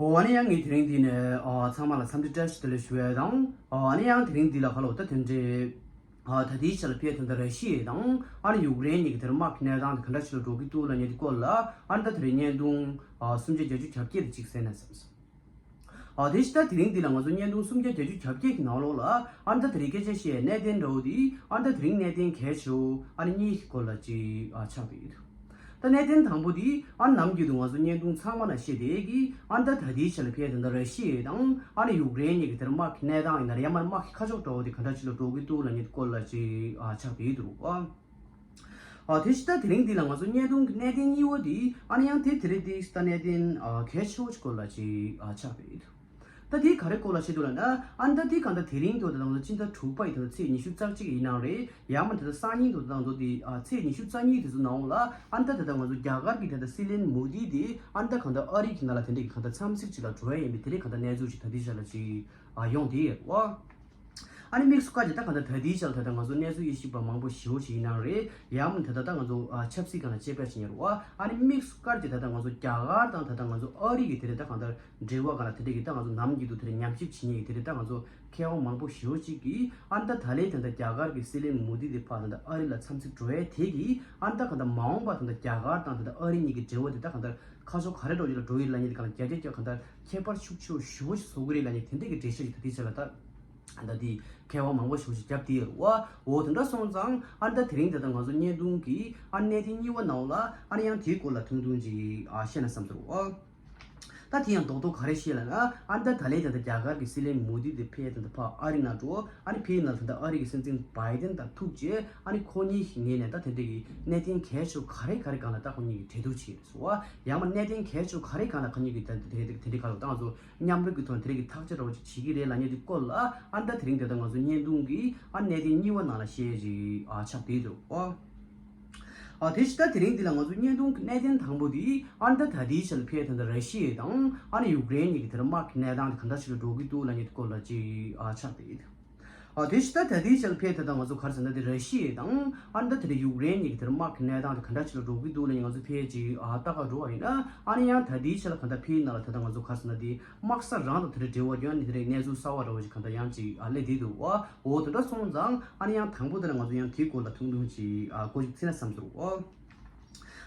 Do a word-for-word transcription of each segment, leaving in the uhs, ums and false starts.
འོ་ཨ་ནི་ཡང་ངས་དེ་རིང་འདི་ནས་ཨ་ཚང་མ་ལ་འཚམས་འདྲི་བཀྲ་ཤིས་བདེ་ལེགས་ཞུ་ཡས་དང་། ཨ་ནི་ཡང་དེ་རིང་འདི་ལ་ཁ་ལོ་ད་དེ་འདྲའི་ཨ་ད་ལྟའི་ཆ་ལ་ཕེབས་ཐོན་ད་ར་ཤི་ཡ་དང་ཨ་ནི་ཡུཀ་རེན་གཉིས་ཀྱི་དེར་དམག་གི་གནས་སྟངས་དེ་ག་འདྲ་ཞིག་ལ་འགྲོ་གི་འདུག་ལབ་མཁན་དེ་སྐོར་ལ་ཨ་ནི་ད་དེ་རིང་བརྙན་ཐུང་ཨ་སུམ་བརྒྱ་བརྒྱད་ཅུ་གྱ་བརྒྱད་དེ་གཅིག་གསན་ན་བསམ་སོང་། ཨ་དེ་ཕྱི་ད་དེ་རིང་འདི་ལ་ང་ཚོ་བརྙན་ཐུང་སུམ་བརྒྱ་བརྒྱད་ཅུ་གྱ་བརྒྱད་ཀྱི་ནང་ལོགས་ལ་ཨ་ནི་ད་དེ་རིང་སྐད་ཆ་བཤད་གནད་དོན་འདྲ་བོ་དེ་ཨ་ནི་ད་དེ་རིང་གནད་དོན་གལ་ཆེ་བོ་ཨ་ནི་གཉིས་ཀྱི་སྐོར་ལ་ཅིག་ཨ་ཆགས་བསྡད་ཡོད། ད་གནད་དོན་དང་པོ་དེ་ཨ་ནི་ནམ་རྒྱུན་དུ་ང་ཚོ་བརྙན་ཐུང་ཚང་མ་ན་བཤད་བསྡད་ཀྱི་ཨ་ནི་ད་ད་ལྟའི་ཆ་ལ་ཕེབས་ད་ད་ར་ཤི་ཡ་དང་ཨ་ནི་ཡུཀ་རེན་གཉིས་ཀྱི་དེར་དམག་གི་གནས་སྟངས་ཡིན་ན་རེད། ཡང་མ་དམག་གི་ཁ་ཕྱོགས་འདྲ་བོ་དེ་ག་འདྲ་ཅིག་ལ་འགྲོ་གི་འདུག་ལབ་མཁན་དེ་སྐོར་ལ་ཅིག་ཨ་ཆགས་བསྡད་ཡོད་འདུག་ཨ། ཨ་དེ་ཕྱི་ད་དེ་རིང་འདི་ལ་ང་ཚོ་བརྙན་ཐུང་གི་གནད་དོན་གཉིས་པོ་དེ་ཨ་ནི་ཡང་དེ་དེ་རིང་དེ་ད་གནད་དོན་ཨ་གལ་ཆེ་བོ་ཅིག་སྐོར་ལ་ཅིག་ཨ་ཆགས་བསྡད་ཡོད་འདུག་ད་དེ་ག་རེ་སྐོར་ལ་བཤད་འདུག་ལབ་ན་ཨ་ནི་ད་དེ་གང་ལྟར་དེ་རིང་དུ་ད་ང་ཚོ་སྤྱི་ཟླ་དྲུག་པ་ཡི་ད་ཚེས་ཉི་ཤུ་རྩ་གཅིག་ཡིན་ནའང་རེད། ཡང་མ་ད་ལྟ་སང་ཉིན་དུ་ད་ང་ཚོ་དེ་ཨ་ཚེས་ཉི་ཤུ་རྩ་གཉིས་དེ་ཚོ་ནང་ལ་ཨ་ནི་ད་ད་ལྟ་ང་ཚོ་རྒྱ་གར་གྱི་ད་ལྟ་སྲིད་བློན་མོ་དི་དེ་ཨ་ནི་ད་གང་ལྟར་ཨ་རི་གི་ནང་ལ་དེ་འདྲ་གི་གང་ལྟར་འཚམས་གཟིགས་ཅིག་ལ་འགྲོ་ཡ་ཡིན་པའི་དེ་འདྲའི་གང་ལྟར་གནས་ཚུལ་ཞིག་ད་ལྟའི་ཆ་ལ་ཅིག་ཨ་ཡོང་བསྡད་ཡོད་རེད་བ། ཨ་ནི་དམིགས་སུ་བཀར་ཏེ་ད་གང་ལྟར་ད་ལྟའི་ཆ་ལ་ད་ལྟ་ང་ཚོ་གནས་ཚུལ་དབྱེ་ཞིབ་པ་མང་པོ་ཞེ་པོ་ཅིག་ཡིན་ནའང་རེད། ཡང་མིན་ད་ལྟ་ད་ང་ཚོ་ཨ་ཆབ་སྲིད་སྒང་ལ་དཔྱད་པ་བྱེད་མཁན་རེད་བ། ཨ་ནི་དམིགས་སུ་བཀར་ཏེ་ད་ལྟ་ང་ཚོ་རྒྱ་གར་དང་ད་ལྟ་ང་ཚོ་ཨ་རི་གི་དེ་རེད་ད་གང་ལྟར་འབྲེལ་བ་སྒང་ལ་དེ་འདྲ་གི་ད་ང་ཚོ་ནམ་རྒྱུན་དུ་དེ་འདྲ་ཉམས་ཞིབ་བྱེད་མཁན་གྱི་དེ་འདྲ་ད་ང་ཚོ་མཁས་དབང་མང་པོ་ཞེ་པོ་ཅིག་གིས་ཨ་ནི་ད་ད་ལན་ད་ལྟ་རྒྱ་གར་གྱི་སྲིད་བློན་མོ་དི་དེ་ཕར་ད་ལྟ་ཨ་རི་ལ་འཚམས་གཟིགས་འགྲོ་ཡས་དེ་གིས་ཨ་ནི་ད་གང་ལྟར་མ་འོངས་པ་ད་ལྟ་རྒྱ་གར་དང་ད་ལྟ་ཨ་རི་གཉིས་ཀྱི་འབྲེལ་བ་དེ་ད་གང་ལྟར་ཁ་ཕྱོགས་ག་རེ་འགྲོ་ཡོད་ལ་འགྲོ་ཡོད་ལབ་མཁན་དེ་གང་ལ་རྒྱ་རྒྱ་རྒྱ་གང་ལྟར་ཁྱད་པར་ཤུགས་ཆེ་བོ་ཞེ་པོ་ཞིག་བཟོ་གི་རེད་ལབ་མཁན་དེ་འདྲ་གི་འགྲེལ་བཤད་ཅིག་ད་ལྟའི་ཆ་ལ་ད་ད་དེ་མཁས་དབང་མང་པོ་ཞེ་པོ་ཞིག་བརྒྱབ་བསྡད་ཡོད་རེད་བ། འོ་དེ་འདྲ་སོང་ཙང་ཨ་ནི་ད་དེ་རིང་ད་ལྟ་ང་ཚོ་བརྙན་ཐུང་གི་ཨ་གནད་དོན་གཉིས་པ་ནང་ལ་ཨ་ནི་ཡང་དེའི་སྐོར་ལ་ཐུང་ཐུང་ཅིག་ཨ་བཤད་ན་བསམ་ཚོར་བ། ད་དེ་ཡང་རྡོག་རྡོག་ག་རེ་བཤད་ལབ་ན་ཨ་ནི་ད་ད་ལན་ད་ལྟ་རྒྱ་གར་གྱི་སྲིད་བློན་མོ་དི་དེ་ཕེབས་ད་ལྟ་ཕར་ཨ་རི་ནང་འགྲོ། ཨ་ནི་ཕེབས་ནང་ད་ལྟ་ཨ་རི་གི་སྲིད་འཛིན་བྷའི་ཌེན་དང་ཐུག་རྗེས་ཨ་ནི་ཁོ་གཉིས་ཀྱི་ངོས་ནས་ད་དེ་འདྲ་གི་གནད་དོན་གལ་ཆེ་བོ་ག་རེ་ག་རེ་སྒང་ལ་ད་ཁོ་གཉིས་ཀྱིས་གྲོས་བསྡུར་བྱས་སོང་བ། ཡང་མ་གནད་དོན་གལ་ཆེ་བོ་ག་རེ་སྒང་ལ་ཁོ་གཉིས་ཀྱིས་ད་དེ་དེ་དེ་འདྲ་ག་ལ་ད་ང་ཚོ་མཉམ་རུབ་ཀྱི་ཐོག་ནས་དེ་རིགས་ཀྱི་ཐག་གཅོད་འདྲ་བོ་ཅིག་བྱེད་ཀྱི་རེད་ལབ་མཁན་དེ་སྐོར་ལ་ཨ་ནི་ད་དེ་རིང་དེ་ལྟར་ང་ཚོ་བརྙན་ཐུང་གི་ཨ་གནད་དོན་གཉིས་པ་ནང་ལ་བཤད་ཅིག་ཨ་ཆགས་བསྡད་འདུག་ཨོ། ཨ་དེ་ཕྱི་ད་དེ་རིང་འདི་ལ་ང་ཚོ་བརྙན་ཐུང་གི་གནད་དོན་དང་པོ་འདི་ཨ་ནི་ད་ད་ལྟའི་ཆར་ལ་ཕེབས་ད་ལྟ་ར་ཤི་ཡ་དང་ཨ་ནི་ཡུཀ་རེན་གཉིས་ཀྱི་དེར་དམག་གི་གནས་སྟངས་དེ་ག་འདྲ་ཞིག་ལ་འགྲོ་གི་འདུག་ལབ་མཁན་དེ་སྐོར་ལ་ཅིག་ཨ་ཆགས་བསྡད་འདུག་ཨ་དེ་ཕྱི་ད་ད་ལྟའི་ཆར་ལ་ཕེབས་ད་ལྟ་ང་ཚོ་ག་རེ་ཟེར་ན་དེ་ར་ཤི་ཡ་དང་ཨ་ནི་ད་དེ་རིང་ཡུཀ་རེན་གཉིས་ཀྱི་དེར་དམག་གི་གནས་སྟངས་དེ་ག་འདྲ་ཞིག་ལ་འགྲོ་གི་འདུག་ལབ་མཁན་ང་ཚོ་ཕེབས་ཅིག་ཨ་ལྟ་ག་འགྲོ་བ་ཡིན་ན་ཨ་ནི་ཡང་ད་ལྟའི་ཆར་ལ་ག་འདྲ་ཕེབས་ན་ལ་ད་ལྟ་ང་ཚོ་ག་རེ་ཟེར་ན་དེ་དམག་ས་རང་དང་དེ་རིང་འབྲེལ་བ་ཡོད་ནི་དེ་རིང་གནས་ཚུལ་གསར་བ་འདྲ་བོ་ཞིག་ག་འདྲ་ཡང་ཅིག་ཨ་སླེབས་བསྡད་འདུག་ཨ། འོ་དེ་འདྲ་སོང་ཙང་ཨ་ནི་ཡང་དང་པོ་དེ་ལ་ང་ཚོ་ཡང་དེའི་སྐོར་ལ་ཐུང་ཐུང་ཅིག་ཨ་སྐོར་ཞིག་ཕྱེ་ན་བསམ་སོང་ཨོ།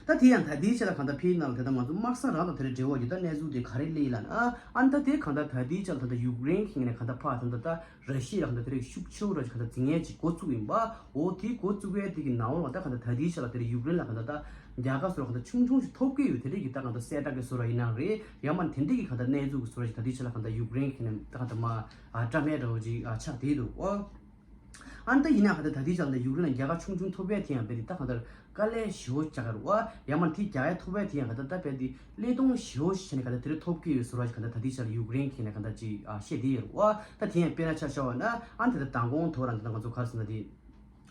ད་དེ་ཡང་ད་ལྟའི་ཆ་ལ་གང་ལྟར་ཕེབས་ནང་ལ་དེ་ལྟར་ང་ཚོ་དམག་ས་རང་དང་དེ་རིང་འབྲེལ་བ་ཡོད་ད་གནས་ཚུལ་དེ་ག་རེ་སླེབས་ལབ་ན་ཨ་ནི་ད་དེ་གང་ལྟར་ད་ལྟའི་ཆ་ལ་ད་ལྟ་ཡུཀ་རེན་གྱི་ངོས་ནས་གང་ལྟར་ཕར་ད་ལྟ་ད་ར་ཤི་ཡ་ལ་གང་ལྟར་དེ་རིང་ཤུགས་ཆེ་བོ་ར་ཅིག་གང་ལྟར་འཛིང་ཡས་ཅིག་འགོ་བཙུགས་ཡིན་པ། འོ་དེ་འགོ་བཙུགས་ཡས་དེ་གི་ནང་ལ་ད་གང་ལྟར་ད་ལྟའི་ཆ་ལ་དེ་རིང་ཡུཀ་རེན་ལ་གང་ལྟར་ད་རྒྱལ་ཁ་སོགས་གང་ལྟར་ཆུང་ཆུང་ཞིག་ཐོབ་ཀྱི་ཡོད་དེ་རིང་གི་ད་གང་ལྟར་གསལ་བསྒྲགས་ཀྱི་བཟོ་འདྲ་ཡིན་ནའང་རེད། ཡང་མ་དེ་འདྲ་གི་གང་ལྟར་གནས་ཚུལ་གྱི་བཟོ་འདྲ་ཞིག་ད་ལྟའི་ཆ་ལ་གང་ལྟར་ཡུཀ་རེན་གྱི་ནས་ད་གང་ལྟར་མ་ཨ་བཀྲམ་ཡས་འདྲ་བོ་ཅིག་ཨ་ཆགས་བསྡད་འདུག་ཨོ། ཨ་ནི་ད་ཡིན་ན་གང་ལྟར་ད་ལྟའི་ཆ་ལ་ཡུཀ་རེན་ལ་རྒྱལ་ཁ་ཆུང་ཆུང་ཐོབ་ཡས་དེ་ཡང་རྦད་དེ་ད་གང་ལྟར་དཀའ་ལས་ཞེ་པོ་རྒྱག་གི་རེད་བ། ཡང་མ་དེ་རྒྱག་ཡས་ཐོབ་ཡས་དེ་ཡང་གང་ལྟར་ད་རྦད་དེ་བློས་གཏོང་ཞེ་པོ་ཞིག་བྱས་ནས་གང་ལྟར་དེ་རིང་ཐོབ་ཀྱི་ཡོད་བཟོ་འདྲ་ཞིག་གང་ལྟར་ད་ལྟའི་ཆ་ལ་ཡུཀ་རེན་གྱི་ནས་གང་ལྟར་ཅིག་ཨ་བཤད་བསྡད་ཡོད་རེད་བ། ད་དེ་ཡང་དཔེར་ན་ཆ་བཞག་པ་ན་ཨ་ནི་ད་ལྟ་མདང་དགོང་ཐོག་རང་ད་ལྟ་ང་ཚོ་ག་རེ་ཟེར་ན་དེ།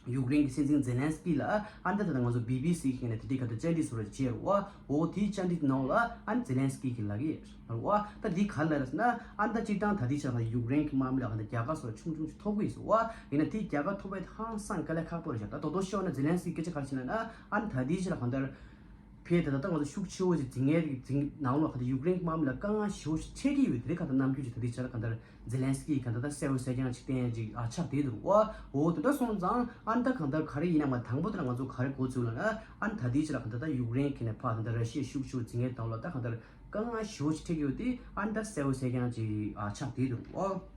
ཡུཀ་རེན་གྱི་སྲིད་འཛིན་ཛེ་ལན་སི་ཀི་ལ་ཨ་ནི་ད་ལྟ་ང་ཚོ་བི་བི་སི་གི་ནས་དེ་འདྲའི་ག་ད་བཅར་འདྲི་བཟོ་འདྲ་བྱས་རེད་བ། འོ་དེའི་བཅར་འདྲི་དེ་ནང་ལ་ཨ་ནི་ཛེ་ལན་སི་ཀི་གིས་ལབ་ཀྱི་རེད་བ། ད་འདི་ག་རེ་ལབ་རེད་ཟེར་ན་ཨ་ནི་ད་སྤྱིར་བཏང་ད་ལྟའི་ཆ་ལ་ཡུཀ་རེན་གྱི་དམག་མི་ལ་ག་ད་རྒྱལ་ཁ་སོགས་ཆུང་ཆུང་ཞིག་ཐོབ་ཀྱི་ཡོད་ཟེར་བ། ཡིན་ན་དེའི་རྒྱལ་ཁ་ཐོབ་པའི་ཧང་སང་དཀའ་ལས་ཁག་པོ་རེད་ཤག་ད་རྡོག་རྡོག་ཤོད་ན་ཛེ་ལན་སི་ཀི་སྐད་ཆ་ག་རེ་བཤད་ལབ་ན་ཨ་ནི་ད་ལྟའི་ཆ་ལ་གང་ལྟར། ཕེ་ད་ལྟ་ད་ང་ཚོ་ཤུགས་ཆེ་བོ་ཞིག་འཛིང་ཡས་ཀྱི་འཛིང་ནང་ལོགས་ག་ད་ཡུཀ་རེན་གྱི་དམག་མི་ལ་དཀའ་ངལ་ཞེ་པོ་ཞིག་འཕྲད་ཀྱི་ཡོད་དེ་རེད། ག་ད་རྣམ་འགྱུར་ཅིག་ད་ལྟའི་ཆ་ལ་ག་ད་ཛེ་ལན་སི་ཀི་ག་ད་ད་གསལ་བོ་གསལ་རྐྱང་ཅིག་བསྟན་ཡས་ཅིག་ཨ་ཆགས་བསྡད་འདུག་བ། འོ་དེ་འདྲ་སོང་ཙང་ཨ་ནི་ད་གང་ལྟར་ག་རེ་ཡིན་ན་མ་དང་པོ་དེ་ལ་ང་ཚོ་ག་རེ་འགོ་ཚུགས་ལབ་ན་ཨ་ནི་ད་ལྟའི་ཆ་ལ་ག་ད་ད་ཡུཀ་རེན་གྱི་ནས་ཕར་ད་ད་ར་ཤི་ཡ་ཤུགས་ཆེ་བོ་འཛིང་ཡས་དང་ལ་ད་ག་ད་དཀའ་ངལ་ཞེ་པོ་ཞིག་འཕྲད་ཀྱི་ཡོད་དེ་ཨ་ནི་ད་གསལ་བོ་གསལ་རྐྱང་ཅིག་ཨ་ཆགས་བསྡད་འདུག་བ།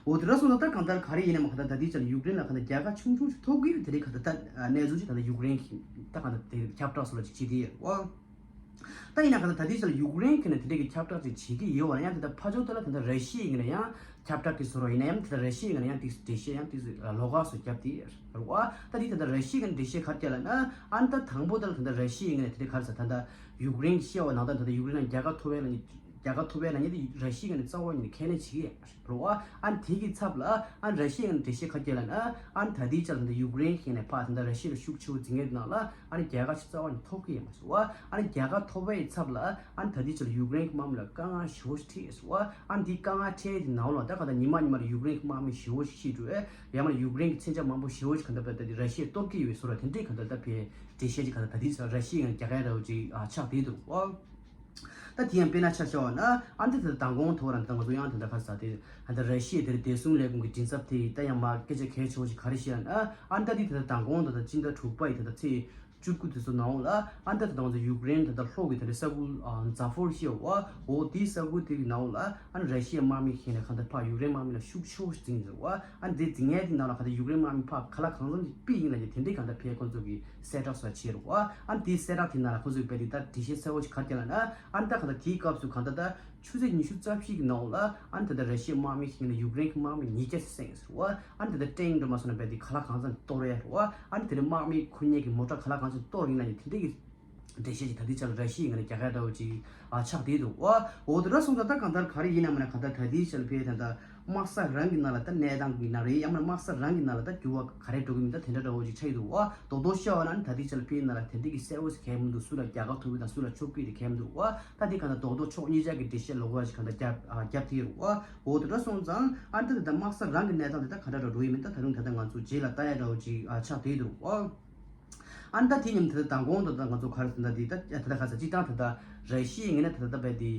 འོ་དེ་འདྲ་སོང་ཙང་ད་གང་ལྟར་ག་རེ་ཡིན་ན་མ་ག་ད་ད་ལྟའི་ཆ་ལ་ཡུཀ་རེན་ལ་ག་ད་རྒྱལ་ཁ་ཆུང་ཆུང་ཞིག་ཐོབ་ཀྱི་ཡོད་དེ་རེད། ག་ད་ད་གནས་ཚུལ་ཞིག་ད་ད་ཡུཀ་རེན་གྱི་ད་ག་ད་དེ་ཁྱབ་བསྒྲགས་སོགས་ལ་ཅིག་བྱེད་དེ་ཡོད་བ། ད་ཡིན་ན་ག་ད་ད་ལྟའི་ཆ་ལ་ཡུཀ་རེན་གྱི་ནས་དེ་འདྲ་གི་ཁྱབ་བསྒྲགས་ཅིག་བྱེད་ཀྱི་ཡོད་བ་ན་ཡང་དེ་ད་ཕར་ཕྱོགས་དེ་ལ་དེ་ད་ར་ཤི་ཡའི་ངོས་ནས་ཡང་ཁྱབ་བསྒྲགས་ཀྱི་བཟོ་འདྲ་ཡིན་ན་ཡང་དེ་ད་ར་ཤི་ཡའི་ངོས་ནས་ཡང་དེ་འགྲེལ་བཤད་ཡང་དེ་ལོགས་ཀ་སོགས་བརྒྱབ་དེ་ཡོད་བ། ད་དེ་ད་ད་ར་ཤི་ཡའི་ངོས་ནས་འགྲེལ་བཤད་ག་རེ་བརྒྱབ་ལབ་ན་ཨ་ནི་ད་དང་པོ་དེ་ལ་དེ་ད་ར་ཤི་ཡའི་ངོས་ནས་དེ་འདྲ་ག་རེ་ཟེར་ད་ད་ཡུཀ་རེན་གྱི་བཤད་པ་ནང་ལྟར་ད་ད་ཡུཀ་རེན་ལ་རྒྱལ་ཁ་ཐོབ་ཡས་ལ་ནི། རྒྱལ་ཁ་ཐོབ་པའི་ལ་ཉེ་དུ་ར་ཤི་ཡ་ནས་རྩ་བ་ཉིད་ནས་ཁས་ལེན་བྱེད་ཀྱི་ཡོད་མ་རེད་བ། ཨ་ནི་དེ་གི་ཚབ་ལ་ཨ་ནི་ར་ཤི་ཡ་ནས་འགྲེལ་བཤད་ཁ་སྐྱེལ་ལ་ན་ཨ་ནི་ད་ལྟའི་ཆར་ད་ལྟ་ཡུཀ་རེན་ཞིག་ནས་ཕར་ད་ལྟ་ར་ཤི་ཡ་ལ་ཤུགས་ཆེ་བོ་འཛིང་ངེས་ནང་ལ་ཨ་ནི་རྒྱལ་ཁ་ཞིག་རྩ་བ་ཉིད་ཐོབ་ཀྱི་ཡོད་མ་རེད་བ། ཨ་ནི་རྒྱལ་ཁ་ཐོབ་པའི་ཚབ་ལ་ཨ་ནི་ད་ལྟའི་ཆར་ཡུཀ་རེན་གྱི་དམག་མི་ལ་དཀའ་ངལ་ཞེ་པོ་ཞིག་འཕྲད་ཡོད་བ། ཨ་ནི་དེའི་དཀའ་ངལ་འཕྲད་དེ་ནང་ལ་ད་ག་ད་ཉི་མ་ཉི་མ་ལ་ཡུཀ་རེན་གྱི་དམག་མི་ཞེ་པོ་ཞིག་ཤི་འགྲོ་ཡ་མ་ལ་ཡུཀ་རེན་གྱི་མཚོན་ཆ་མང་པོ་ཞེ་པོ་ཞིག་ག་ད་ད་ད་ར་ཤི་ཡས་གཏོར་གྱི་ཡོད་བཟོ་འདྲ་དེ་འདྲའི་ག་ད་ད་ཕེ་འགྲེལ་བཤད་ཅིག་ག་ད་ད་ལྟའི་ཆར་ར་ཤི་ཡ་ཡང་རྒྱག་ཡ་འདྲ་བོ་ཅིག་ཨ་ཆགས་བསྡད་འདུག་བ། ད་དེ་ཡང་དཔེར་ན་ཆ་བཞག་པ་ན་ཨ་ནི་ད་ལྟ་མདང་དགོང་ཐོག་རང་ད་ལྟ་ང་ཚོ་ཡང་ད་ལྟ་ག་རེ་ཟེར་དེ་ད་ལྟ་ར་ཤི་ཡའི་དེར་བདེ་སྲུང་ལས་ཁུངས་ཀྱི་མགྲིན་ཚབ་དེ་ད་ཡང་མ་སྐད་ཆ་གལ་ཆེ་བོ་ཞིག་ག་རེ་བཤད་ཡ་ན་ཨ་ནི་ད་དེ་ད་ལྟ་མདང་དགོང་ད་ལྟ་སྤྱི་ཟླ་དྲུག་པ་ཡི་ད་ལྟ་ཚེས་བཅུ་དགུ་དེ་ཚོ་ནང་ལ་ཨ་ནི་ད་ད་ང་ཚོ་ཡུཀ་རེན་ད་ལྟ་ལྷོ་གི་ད་ལྟ་ས་ཁུལ་ཛ་ཕོ་རི་ཤི་ཡ་འོ་དེའི་ས་ཁུལ་དེ་གི་ནང་ལ་ཨ་ནི་ར་ཤི་ཡའི་དམག་མི་ཁྱེར་ནས་གང་ལྟར་ཕར་ཡུཀ་རེན་དམག་མི་ལ་ཤུགས་ཆེ་བོ་ཞིག་འཛིང་ཡོད་རེད་བ། ཨ་ནི་དེ་འཛིང་ཡས་དེ་ནང་ལ་གང་ལྟར་ཡུཀ་རེན་དམག་མི་ཕར་ག་ལ་གང་འཚམ་ཞིག་ཕུད་ཡིན་ལབ་ཀྱི་དེ་འདྲའི་གང་ལྟར་ཕར་ཁོང་ཚོ་གི་གསལ་བསྒྲགས་སོགས་བྱས་རེད་བ། ཨ་ནི་དེའི་གསལ་བསྒྲགས་དེ་ནང་ལ་ཁོང་ཚོས་དཔེ་དེ་ད་འགྲེལ་བཤད་གསལ་བོ་ཞིག་ག་རེ་བརྒྱབ་ལབ་ན་ཨ་ནི་ད་གང་ལྟར་དེའི་སྐབས་སུ་གང་ལྟར་ད་ཆུ་ཚོད་ཉི་ཤུ་རྩ་བཞི་གི་ནང་ལ་ཨ་ནི་ད་ལྟ་ར་ཤི་ཡའི་དམག་མི་ཞིག་ཡིན་ན་ཡུཀ་རེན་གྱི་དམག་མི་ཉིས་བརྒྱ་ཞིག་བསད་ཡོད་ཟེར་བ། ཨ་ནི་ད་ལྟ་ཊེང་འདྲ་མ་སོང་ན་དཔེ་དེ་ག་ལ་གང་འཚམ་གཏོར་ཡ་རེད་བ། ཨ་ནི་དེ་ནས་དམག་མི་ཁུར་མཁན་གྱི་མོ་ཊ་ག་ལ་གང་འཚམ་གཏོར་ཡིན་ལབ་ཀྱི་དེ་འདྲའི་གི་འགྲེལ་བཤད་ཅིག་ད་ལྟའི་ཆ་ལ་ར་ཤི་ཡའི་ངོས་ནས་རྒྱག་ཡ་འདྲ་བོ་ཅིག་ཨ་ཆགས་བསྡད་འདུག་བ། འོ་དེ་འདྲ་སོང་ཙང་ད་གང་ལྟར་ག་རེ་ཡིན་ནམ་ན་གང་ལྟར་ད་ལྟའི་ཆ་ལ་ཕེ་ད་ལྟ་དམག་ས་རང་གི་ནང་ལ་ད་གནས་སྟངས་ཀྱི་ནང་རེད་ཡང་མིན་དམག་ས་རང་གི་ནང་ལ་ད་འགྱུར་བ་ག་རེ་འགྲོ་གི་མིན་ད་དེ་འདྲ་འདྲ་བོ་ཅིག་ཆགས་ཀྱི་འདུག་བ། རྡོག་རྡོག་བཤད་པ་ན་ནི་ད་ལྟའི་ཆ་ལ་ཕེ་ནང་ལ་དེ་འདྲ་གི་གསལ་བོ་ཞིག་གང་ཡང་མི་འདུག་སུ་ལ་རྒྱག་ག་ཐུབ་ཀྱི་དང་སུ་ལ་ཆོག་གི་དེ་གང་ཡང་མི་འདུག་བ། ད་དེ་གང་ལྟར་རྡོག་རྡོག་ཕྱོགས་གཉིས་ཆ་གི་འགྲེལ་བཤད་ལོགས་ཀ་ཞིག་གང་ལྟར་རྒྱབ་ཨ་རྒྱབ་དེ་ཡོད་རེད་བ། འོ་དེ་འདྲ་སོང་ཙང་ཨ་ནི་ད་ད་ལྟ་དམག་ས་རང་གི་གནས་སྟངས་དེ་ད་ག་འདྲ་འདྲ་འགྲོ་ཡི་མིན་ད་ད་དུང་ད་ལྟ་ང་ཚོ་རྗེས་ལ་ལྟ་ཡ་འདྲ་བོ་ཅིག་ཨ་ཆགས་བསྡད་འདུག་བ། ཨ་ནི་ད་དེ་མཉམ་དུ་ད་ལྟ་མདང་དགོང་དུ་ད་ང་ཚོ་ག་རེ་ཟེར་ན་འདི་ད་ད་ལྟ་ག་ས་སྤྱི་བཏང་ད་ལྟ་ར་ཤི་ཡའི་ངོས་ནས་ད་ལྟ་ད་བས་འདི་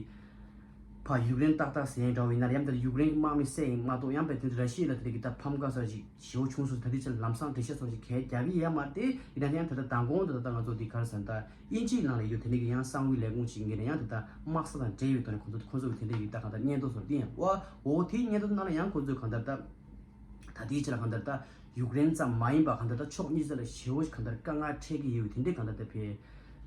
ཕ་ཡུཀ་རེན་ཏག་ཏག་ཟེར་ཡ་འདྲ་བོ་ཡིན་ན་ཡང་ད་ལྟ་ཡུཀ་རེན་གྱི་དམག་མི་བསད་ཡིན་མ་གཏོགས་ཡང་བས་དེ་ར་ཤི་ཡ་ལ་དེ་འདྲ་གི་ད་ཕམ་ཁ་ས་ཞིག་ཞེ་བོ་བྱུང་སོང་ད་ལྟའི་ཆར་ལམ་སང་འགྲེལ་བཤད་སོགས་ཞིག་གས་རྒྱག་གི་ཡོད་མ་རེད་དེ་ཡིན་ན་ཡང་ད་ལྟ་མདང་དགོང་དུ་ད་ལྟ་ང་ཚོ་འདི་ག་རེ་ཟེར་ན་ད་དབྱིན་ཇིའི་ནང་ལ་ཡོད་དེ་འདྲ་གི་ཡང་གསང་བའི་ལས་ཁུངས་ཞིག་ངོས་ནས་ཡང་ད་ལྟ་དམག་ས་དང་འབྲེལ་ཡོད་ཐོག་ནས་ཁོང་ཚོ་ཁོང་ཚོ་གི་དེ་འདྲ་གི་ད་གང་ལྟར་སྙན་ཐོ་སོགས་འདི་ཡང་འོ་འོ་དེའི་སྙན་ཐོ་ནང་ལ་ཡང་ཁོང་ཚོས་གང་ལྟར་ད། ད་ལྟའི་ཆ་ལ་གང་ལྟར་ད་ཡུཀ་རེན་ཙམ་མ་ཡིན་པ་གང་ལྟར་ད་ཕྱོགས་གཉིས་ཆ་ལ་ཞེ་བོ་ཞིག་གང་ལྟར་དཀའ་ངལ་འཕྲད་ཀྱི་ཡོད་དེ་འདྲའི་གང་ལྟར་ད་ཕེ་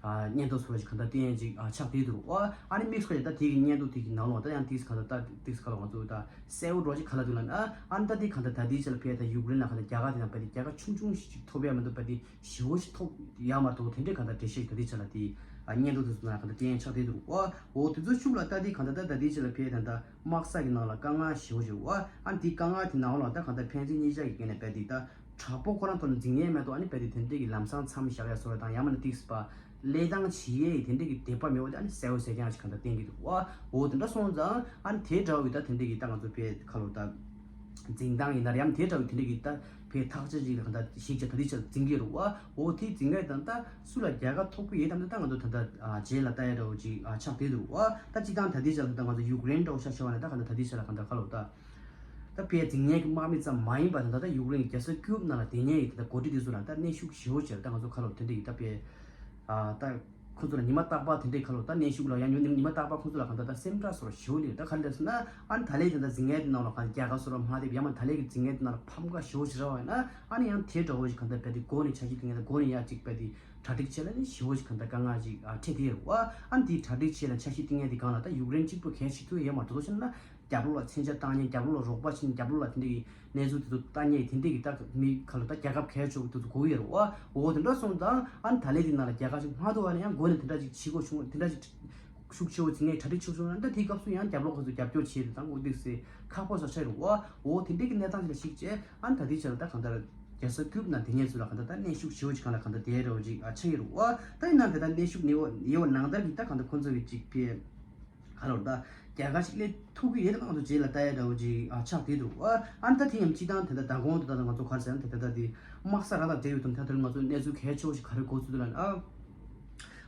ཨ་སྙན་ཐོ་སོགས་ཞིག་གང་ལྟར་བསྟན་ཡ་ཅིག་ཨ་ཆགས་བསྡད་འདུག་ཨ། ཨ་ནི་དམིགས་སུ་བཀར་ད་དེ་གི་སྙན་ཐོ་དེ་གི་ནང་ལོགས་ད་ཡང་ཏིག་གང་ལྟར་ད་ཏིག་ག་ལ་ང་ཚོ་ད་གསལ་བོ་འགྲོ་ཅིག་ག་ལ་འདུག་ལབ་ན་ཨ་ནི་ད་དེ་གང་ལྟར་ད་ལྟའི་ཆ་ལ་ཕེ་ད་ཡུཀ་རེན་ལ་གང་ལྟར་རྒྱལ་ཁ་དེ་དང་ཕེ་དེ་རྒྱལ་ཁ་ཆུང་ཆུང་ཞིག་ཐོབ་ཡ་མི་འདུག་ཕེ་དེ་ཞེ་བོ་ཞིག་ཐོབ་ཡ་མ་གཏོགས་དེ་འདྲའི་གང་ལྟར་འགྲེལ་བཤད་ད་ལྟའི་ཆ་ལ་དེ་ཨ་སྙན་ཐོ་དེ་ཚོ་ནང་གང་ལྟར་བསྟན་ཡ་ཆགས་བསྡད་འདུག་ཨ། འོ་དེ་ཚོ་ཤུགས་ལ་ལྟ་དེ་གང་ལྟར་ད་ད་ལྟའི་ཆ་ལ་ཕེ་ད་ལྟ། དམག་ས་གི་ནང་ལ་དཀའ་ངལ་ཞེ་པོ་ཞིག་ཡོད་པ། ཨ་ནི་དེའི་དཀའ་ངལ་དེ་ནང་ལ་ད་གང་ལྟར་ཕན་ཚུན་གཉིས་ཆ་གི་སྒང་ནས་རྦད་དེ་ད་དྲག་པོ་ཁོ་རང་ཐོག་ནས་འཛིང་ཡས་མེད་དོ། ཨ་ནི་རྦད་དེ་དེ་འདྲས་ཀྱི་ལམ་སང་མཚམས་བཞག་ཡ་བཟོ་འདྲ་དང་ཡང་མིན་ན་ཏིག་སི་པ་ལས་སྟངས་བྱེད་ཡས་དེ་འདྲས་ཀྱི་དད་པ་མེད་པ་དེ་ཨ་ནི་གསལ་པོ་གསལ་རྐྱང་ཞིག་གང་ལྟར་བསྟན་གྱི་འདུག་པ། འོ་དེ་འདྲ་སོང་ཙང་ཨ་ནི་དེ་འདྲ་བོ་ཡི་ད་དེ་འདྲས་ཀྱི་ད་ང་ཚོ་དཔེ་ཁ་ལོ་ད་འཛིང་སྟངས་ཡིན་ན་རེད་ཡང་དེ་འདྲ་བོ་དེ་འདྲས་ཀྱི་ད་དཔེ་ཐག་ཆོད་ཅིག་ལ་གང་ལྟར་ཞིག་ཅིག་ད་དེ་ཆ་འཛིང་གི་རེད་པ། འོ་དེ་འཛིང་གི་ད་ད། སུ་ལ་རྒྱལ་ཁ་ཐོབ་ཀྱི་ཡོད་དམ་དེ་ད་ང་ཚོ་ད་ལྟ་ཨ་རྗེས་ལ་ལྟ་ཡ་འདྲ་བོ་ཅིག་ཨ་ཆགས་བསྡད་འདུག་པ། ད་སྤྱིར་བཏང་ད་ལྟའི་ཆ་ལ་ད་ང་ཚོ་ཡུཀ་རེན་འདྲ་བོ་ཆ་བཞག་པ་ན་ད་ག་ད་ད་ལྟའི་ཆ་ལ་གང་ལྟར་ཁ་ལོ་ད། ད་ཕར་འཛིང་མཁན་གྱི་དམག་མི་ཙམ་མ་ཡིན་པ་ད་ད་ད་ཡུཀ་རེན་གྱི་རྒྱལ་ས་ཀིའུབ་ནང་ལ་བསྡད་མཁན་གྱི་ད་ད་འགོ་ཁྲིད་དེ་ཚོ་ལ་ད་གནོན་ཤུགས་ཞེ་པོ་ཅིག་ད་ང་ཚོ་ཁ་ལོ་དེ་འདྲ་ཡི་ད་ཕར་ཨ་ད་ཁོ་ཚོ་ལ་ཉི་མ་རྟག་པར་དེ་འདྲའི་ཁ་ལོ་ད་གནོན་ཤུགས་ལ་ཡང་ཉི་ཉི་མ་རྟག་པར་ཁོ་ཚོ་ལ་གང་ལྟར་ད་སེམས་ཁྲལ་སོགས་ཞེ་པོ་ལས་ད་ག་འདྲ་ཟེར་ན་ཨ་ནི་ད་ལས་དེ་ད་འཛིང་མཁན་དེ་ནང་ལ་གང་རྒྱལ་ཁ་སོགས་ལ་མ་ཐེབས་ཡང་མ་ད་ལས་ཀྱི་འཛིང་མཁན་དེ་ནང་ལ་ཕམ་ཁ་ཞེ་པོ་ཞིག་རག་པ་ཡིན་ན། ཨ་ནི་ཡང་དེ་འདྲ་བོ་ཞིག་གང་ལྟར་རྦད་དེ་འགོ་ནས་འཆར་གཞི་དེ་ངས་ད་འགོ་ནས་ཡར་ཅིག་རྦད་དེ་གྲ་སྒྲིག་བྱས་ལ་ནི་ཞེ་པོ་ཞིག་གང་ལྟར་དཀའ་ངལ་ཅིག་ཨ་འཕྲད་དེ་ཡོད་རེད་པ། ཨ་ནི་དེའི་གྲ་སྒྲིག་བྱས་ལ་འཆར་གཞི་བཏིང་ཡས་དེ་སྒང་ལ་ད་ཡུཀ་རེན་གཅིག་པུ་གལ་ཆེ་ཐུབ་ཡོད་མ་རེད། དོ་ཤེ་ན་རྒྱབ་ལོགས་ལ་མཚོན་ཆ་བཏང་མཁན་རྒྱབ་ལོགས་ལ་རོགས་པ་བྱེད་མཁན་རྒྱབ་ལོགས་ལ་དེ་འདྲ་གི་གནས་ཚུལ་དེ་ཚོ་ལྟ་མཁན་དེ་འདྲ་གི་ད་མི་ཁ་ལོ་ད་རྒྱལ་ཁབ་གལ་ཆེ་བོ་དེ་ཚོ་དགོས་ཀྱི་ཡོད་རེད་པ། འོ་དེ་འདྲ་སོང་ཙང་ཨ་ནི་ད་ལས་དེ་ནང་ལ་རྒྱལ་ཁ་ཞིག་མ་ཐོབ་པ་ནས་ཡང་འགོ་ནས་དེ་འདྲ་ཅིག་བྱེད་དགོས་བྱུང་དེ་འདྲ་ཅིག་ཤུགས་ཆེ་བོ་ཅིག་ངས་གྲ་སྒྲིག་ཆུང་ཆུང་རང་ད་དེའི་སྐབས་སུ་ཡང་རྒྱབ་ལོགས་ཁོ་ཚོས་རྒྱབ་སྐྱོར་བྱས་ཏེ་ད་འགོ་ཏོག་ཙམ་ཁག་པོ་ས་ཆགས་རེད་པ། འོ་དེ་འདྲའི་གི་གནས་སྟངས་ཤིག་ལ་གཞིགས་བྱས་ཨ་ནི་ད་ལྟའི་ཆ་ལ་ད་གང་ལྟར་རྒྱལ་ས་ཀིའུབ་ནང་དེ་ཉིད་ཚོ་ལ་གང་ལྟར་ད་གནོན་ཤུགས་ཞེ་པོ་ཅིག་གང་ལ་གང་ལྟར་དེ་འདྲ་བོ་ཅིག་ཨ་ཆགས་ཀྱི་རེད་པ། ད་ཡིན་ནའང་དེ་ལྟར་གནོན་ཤུགས་ཉེ་བ་ཉེ་བ་ནང་ལྟར་གྱི་ད་གང་ལྟར་ཁོ་ཚོ་གི་ཅིག་ཕེ་ག་རེ་ད་རྒྱལ་ཁ་ཞིག་སླེབས་ཐུབ་ཀྱི་ཡོད་ན་ང་ཚོ་རྗེས་ལ་ལྟ་ཡ་འདྲ་བོ་ཅིག་ཨ་ཆགས་བསྡད་འདུག་པ། ཨ་ནི་ད་དེ་ཡང་སྤྱིར་བཏང་དེ་ལྟར་མདང་དགོང་དུ་ད་ལྟ་ང་ཚོ་ག་རེ་ཟེར་ན་དེ་ལྟར་ད་དེ་དམག་ས་རང་དང་འབྲེལ་ཡོད་དུ་ད་ལྟ་ང་ཚོ་གནས་ཚུལ་གལ་ཆེ་བོ་ཞིག་ག་རེ་གོ་ཚུལ་འདུག་ལབ་ན།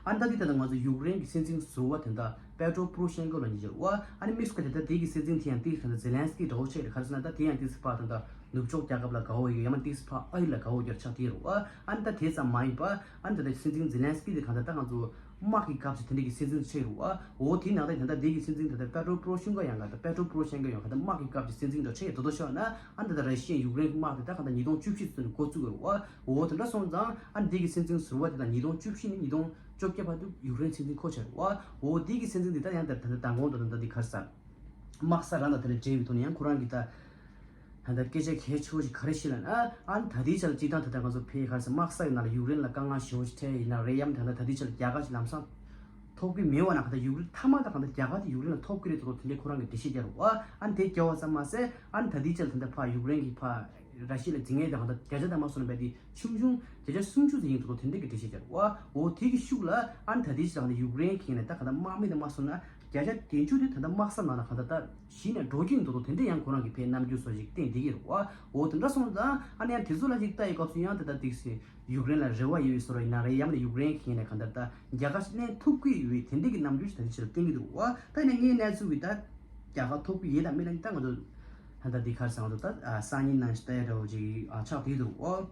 ཨ་ནི་ད་ལྟའི་ད་ལྟ་ང་ཚོ་ཡུཀ་རེན་གྱི་སྲིད་འཛིན་ཟུར་པ་དེ་འདྲ་པེ་ཏྲོ་པོ་རོ་ཤེན་ཀོ་ལབ་མཁན་ཅིག་ཡོད་རེད་པ། ཨ་ནི་དམིགས་སུ་བཀར་ཏེ་ད་ལྟའི་གི་སྲིད་འཛིན་དེ་ཡང་ཏིག་ཙམ་ད་ཛེ་ལན་སི་ཀི་འདྲ་བོ་ཆགས་རེད། ག་རེ་ཟེར་ན་ད་དེ་ཡང་ཏིག་ཙམ་ཕར་ད་ལྟ་ནུབ་ཕྱོགས་རྒྱལ་ཁབ་ལ་དགའ་བོ་ཡོད། ཡང་མིན་ཏིག་ཙམ་ཕར་ཨ་རི་ལ་དགའ་བོ་ཡོད་ཆགས་དེ་རེད་པ། ཨ་ནི་ད་དེ་ཙམ་མ་ཡིན་པ་ཨ་ནི་ད་ལྟ་སྲིད་འཛིན་ཛེ་ལན་སི་ཀི་དེ་གང་ལྟར་ད་ང་ཚོ་དམག་གི་སྐབས་སུ་དེ་འདྲ་གི་སྲིད་འཛིན་ཆགས་རེད་པ། འོ་དེའི་ནང་ད་ད་ལྟ་དེ་གི་སྲིད་འཛིན་ད་ལྟ་པེ་ཏྲོ་པོ་རོ་ཤེན་ཀོ་ཡང་ག་ད་པེ་ཏྲོ་པོ་རོ་ཤེན་ཀོ་ཡང་ག་ད་དམག་གི་སྐབས་ཀྱི་སྲིད་འཛིན་འདྲ་ཆགས་ཡོད་དོ་དོ་ཤོད་ན། ཨ་ནི་ད་ལྟ་ར་ཤི་ཡ་ཡུཀ་རེན་གྱི་དམག་དེ་ད་གང་ལྟར་ཉིས་སྟོང་བཅུ་བཞི་ཚུན་འགོ་བཙུགས་ཡོད་རེད་པ། འོ་དེ་འདྲ་སོང་ཙང་ཨ་ནི་དེ་གི་སྲིད་འཛིན་ཟུར་པ་དེ་དང་ཉིས་སྟོང་བཅུ་བཞི་ནས་ཉིས་སྟོང་བཅོ་བརྒྱད་བར་དུ་ཡུཀ་རེན་སྲིད་འཛིན་ཁོ་ཆགས་རེད་པ། འོ་དེ་གི་སྲིད་འཛིན་དེ་ད་ཡང་ད་ད་ལྟ་མདང་དགོང་དུ་ད་ལྟ་དེ་ག་རེ་ཟེར། དམག་ས་རང་དང་དེ་འདྲ་འབྲེལ་བའི་ཐོག་ནས་ཡང་ཁོ་རང་གི་ད་ད་ལྟ་སྐད་ཆ་གལ་ཆེ་བོ་ཞིག་ག་རེ་བཤད་ལབ་ན། ཨ་ནི་ད་ལྟའི་ཆར་སྤྱིར་བཏང་ད་ལྟ་ང་ཚོ་ཕེ་ག་རེ་ཟེར་དམག་ས་ཡི་ནང་ལ་ཡུཀ་རེན་ལ་དཀའ་ངལ་ཞེ་བོ་ཞིག་འཕྲད་ཡིན་ན་རེད། ཡང་ད་ལྟ་ད་ལྟའི་ཆར་རྒྱལ་ཁ་ཞིག་ལམ་སང་ཐོབ་ཀྱི་མེད་པ་ན་ག་ད་ཡུཀ་རེན་མཐའ་མ་ད་ག་ད་རྒྱལ་ཁ་དེ་ཡུཀ་རེན་ལ་ཐོབ་ཀྱི་རེད་ཚོ་དེ་འདྲའི་ཁོ་རང་གི་འགྲེལ་བཤད་རྒྱག་རེད་པ། ཨ་ནི་དེ་རྒྱག་པ་ཙམ་མ་ཟད་ཨ་ནི་ད་ལྟའི་ཆར་ད་ལྟ་ཕར་ཡུཀ་རེན་གྱི་ཕར་ ར་ཤི་ཡ་ལ་འཛིང་ངེས་དང་ད་བརྒྱ་ཆ་དང་མ་སོང་ན་བས་དེ་ཆུང་ཆུང་བརྒྱ་ཆ་སུམ་ཅུ་ཙམ་ཡིན་འདུག་དེ་འདྲ་གི་འགྲེལ་བཤད་བྱས་རེད་བ། འོ་དེ་གི་ཤུགས་ལ་ཨ་ནི་ད་དེ་ཞིག་ད་ཡུཀ་རེན་གྱི་ནས་ད་ག་ད་དམག་མི་དང་མ་སོང་ན་བརྒྱ་ཆ་བདུན་ཅུ་དེ་ད་ད་དམག་ས་ནང་ལ་ག་ད་ད་གཞི་ནས་འགྲོ་གི་འདུག་དེ་འདྲ་ཡང་ཁོ་རང་གི་ཕའི་རྣམ་འགྱུར་སོགས་ཞིག་བསྟན་བསྡད་ཀྱི་རེད་བ། འོ་དེ་འདྲ་སོང་ཙང་ཨ་ནི་ཡང་དེ་ཚོ་ལ་ཞིག་ལྟ་ཡི་སྐབས་སུ་ཡང་དེ་ད་དེ་ཞིག་ཡུཀ་རེན་ལ་རེ་བ་ཡོད་པའི་བཟོ་འདྲ་ཡིན་ན་རེད། ཡང་མིན་ན་ཡུཀ་རེན་གྱི་ནས་ག་ད་ད་རྒྱ་གར་ལེན་ཐུབ་ཀྱི་ཡོད་དེ་འདྲ་གི་རྣམ་འགྱུར་ཞིག་ད་དེ་ཕྱིར་བསྟན་གྱི་འདུག་བ། ད་ཡིན་ན་ངའི་གནས་ཚུལ་གི་ད་རྒྱ་གར་ཐོབ་ཀྱི་ཡོད་དང་མེད་ན་ད་ང་ཚོ་ད་ད་འདི་གར་སང་དུ་ད་སང་ཉིན་ནང་ཞིག་ལྟ་ཡ་འདྲ་བོ་ཅིག་ཨ་ཆགས་བསྡད་འདུག་ཨོ།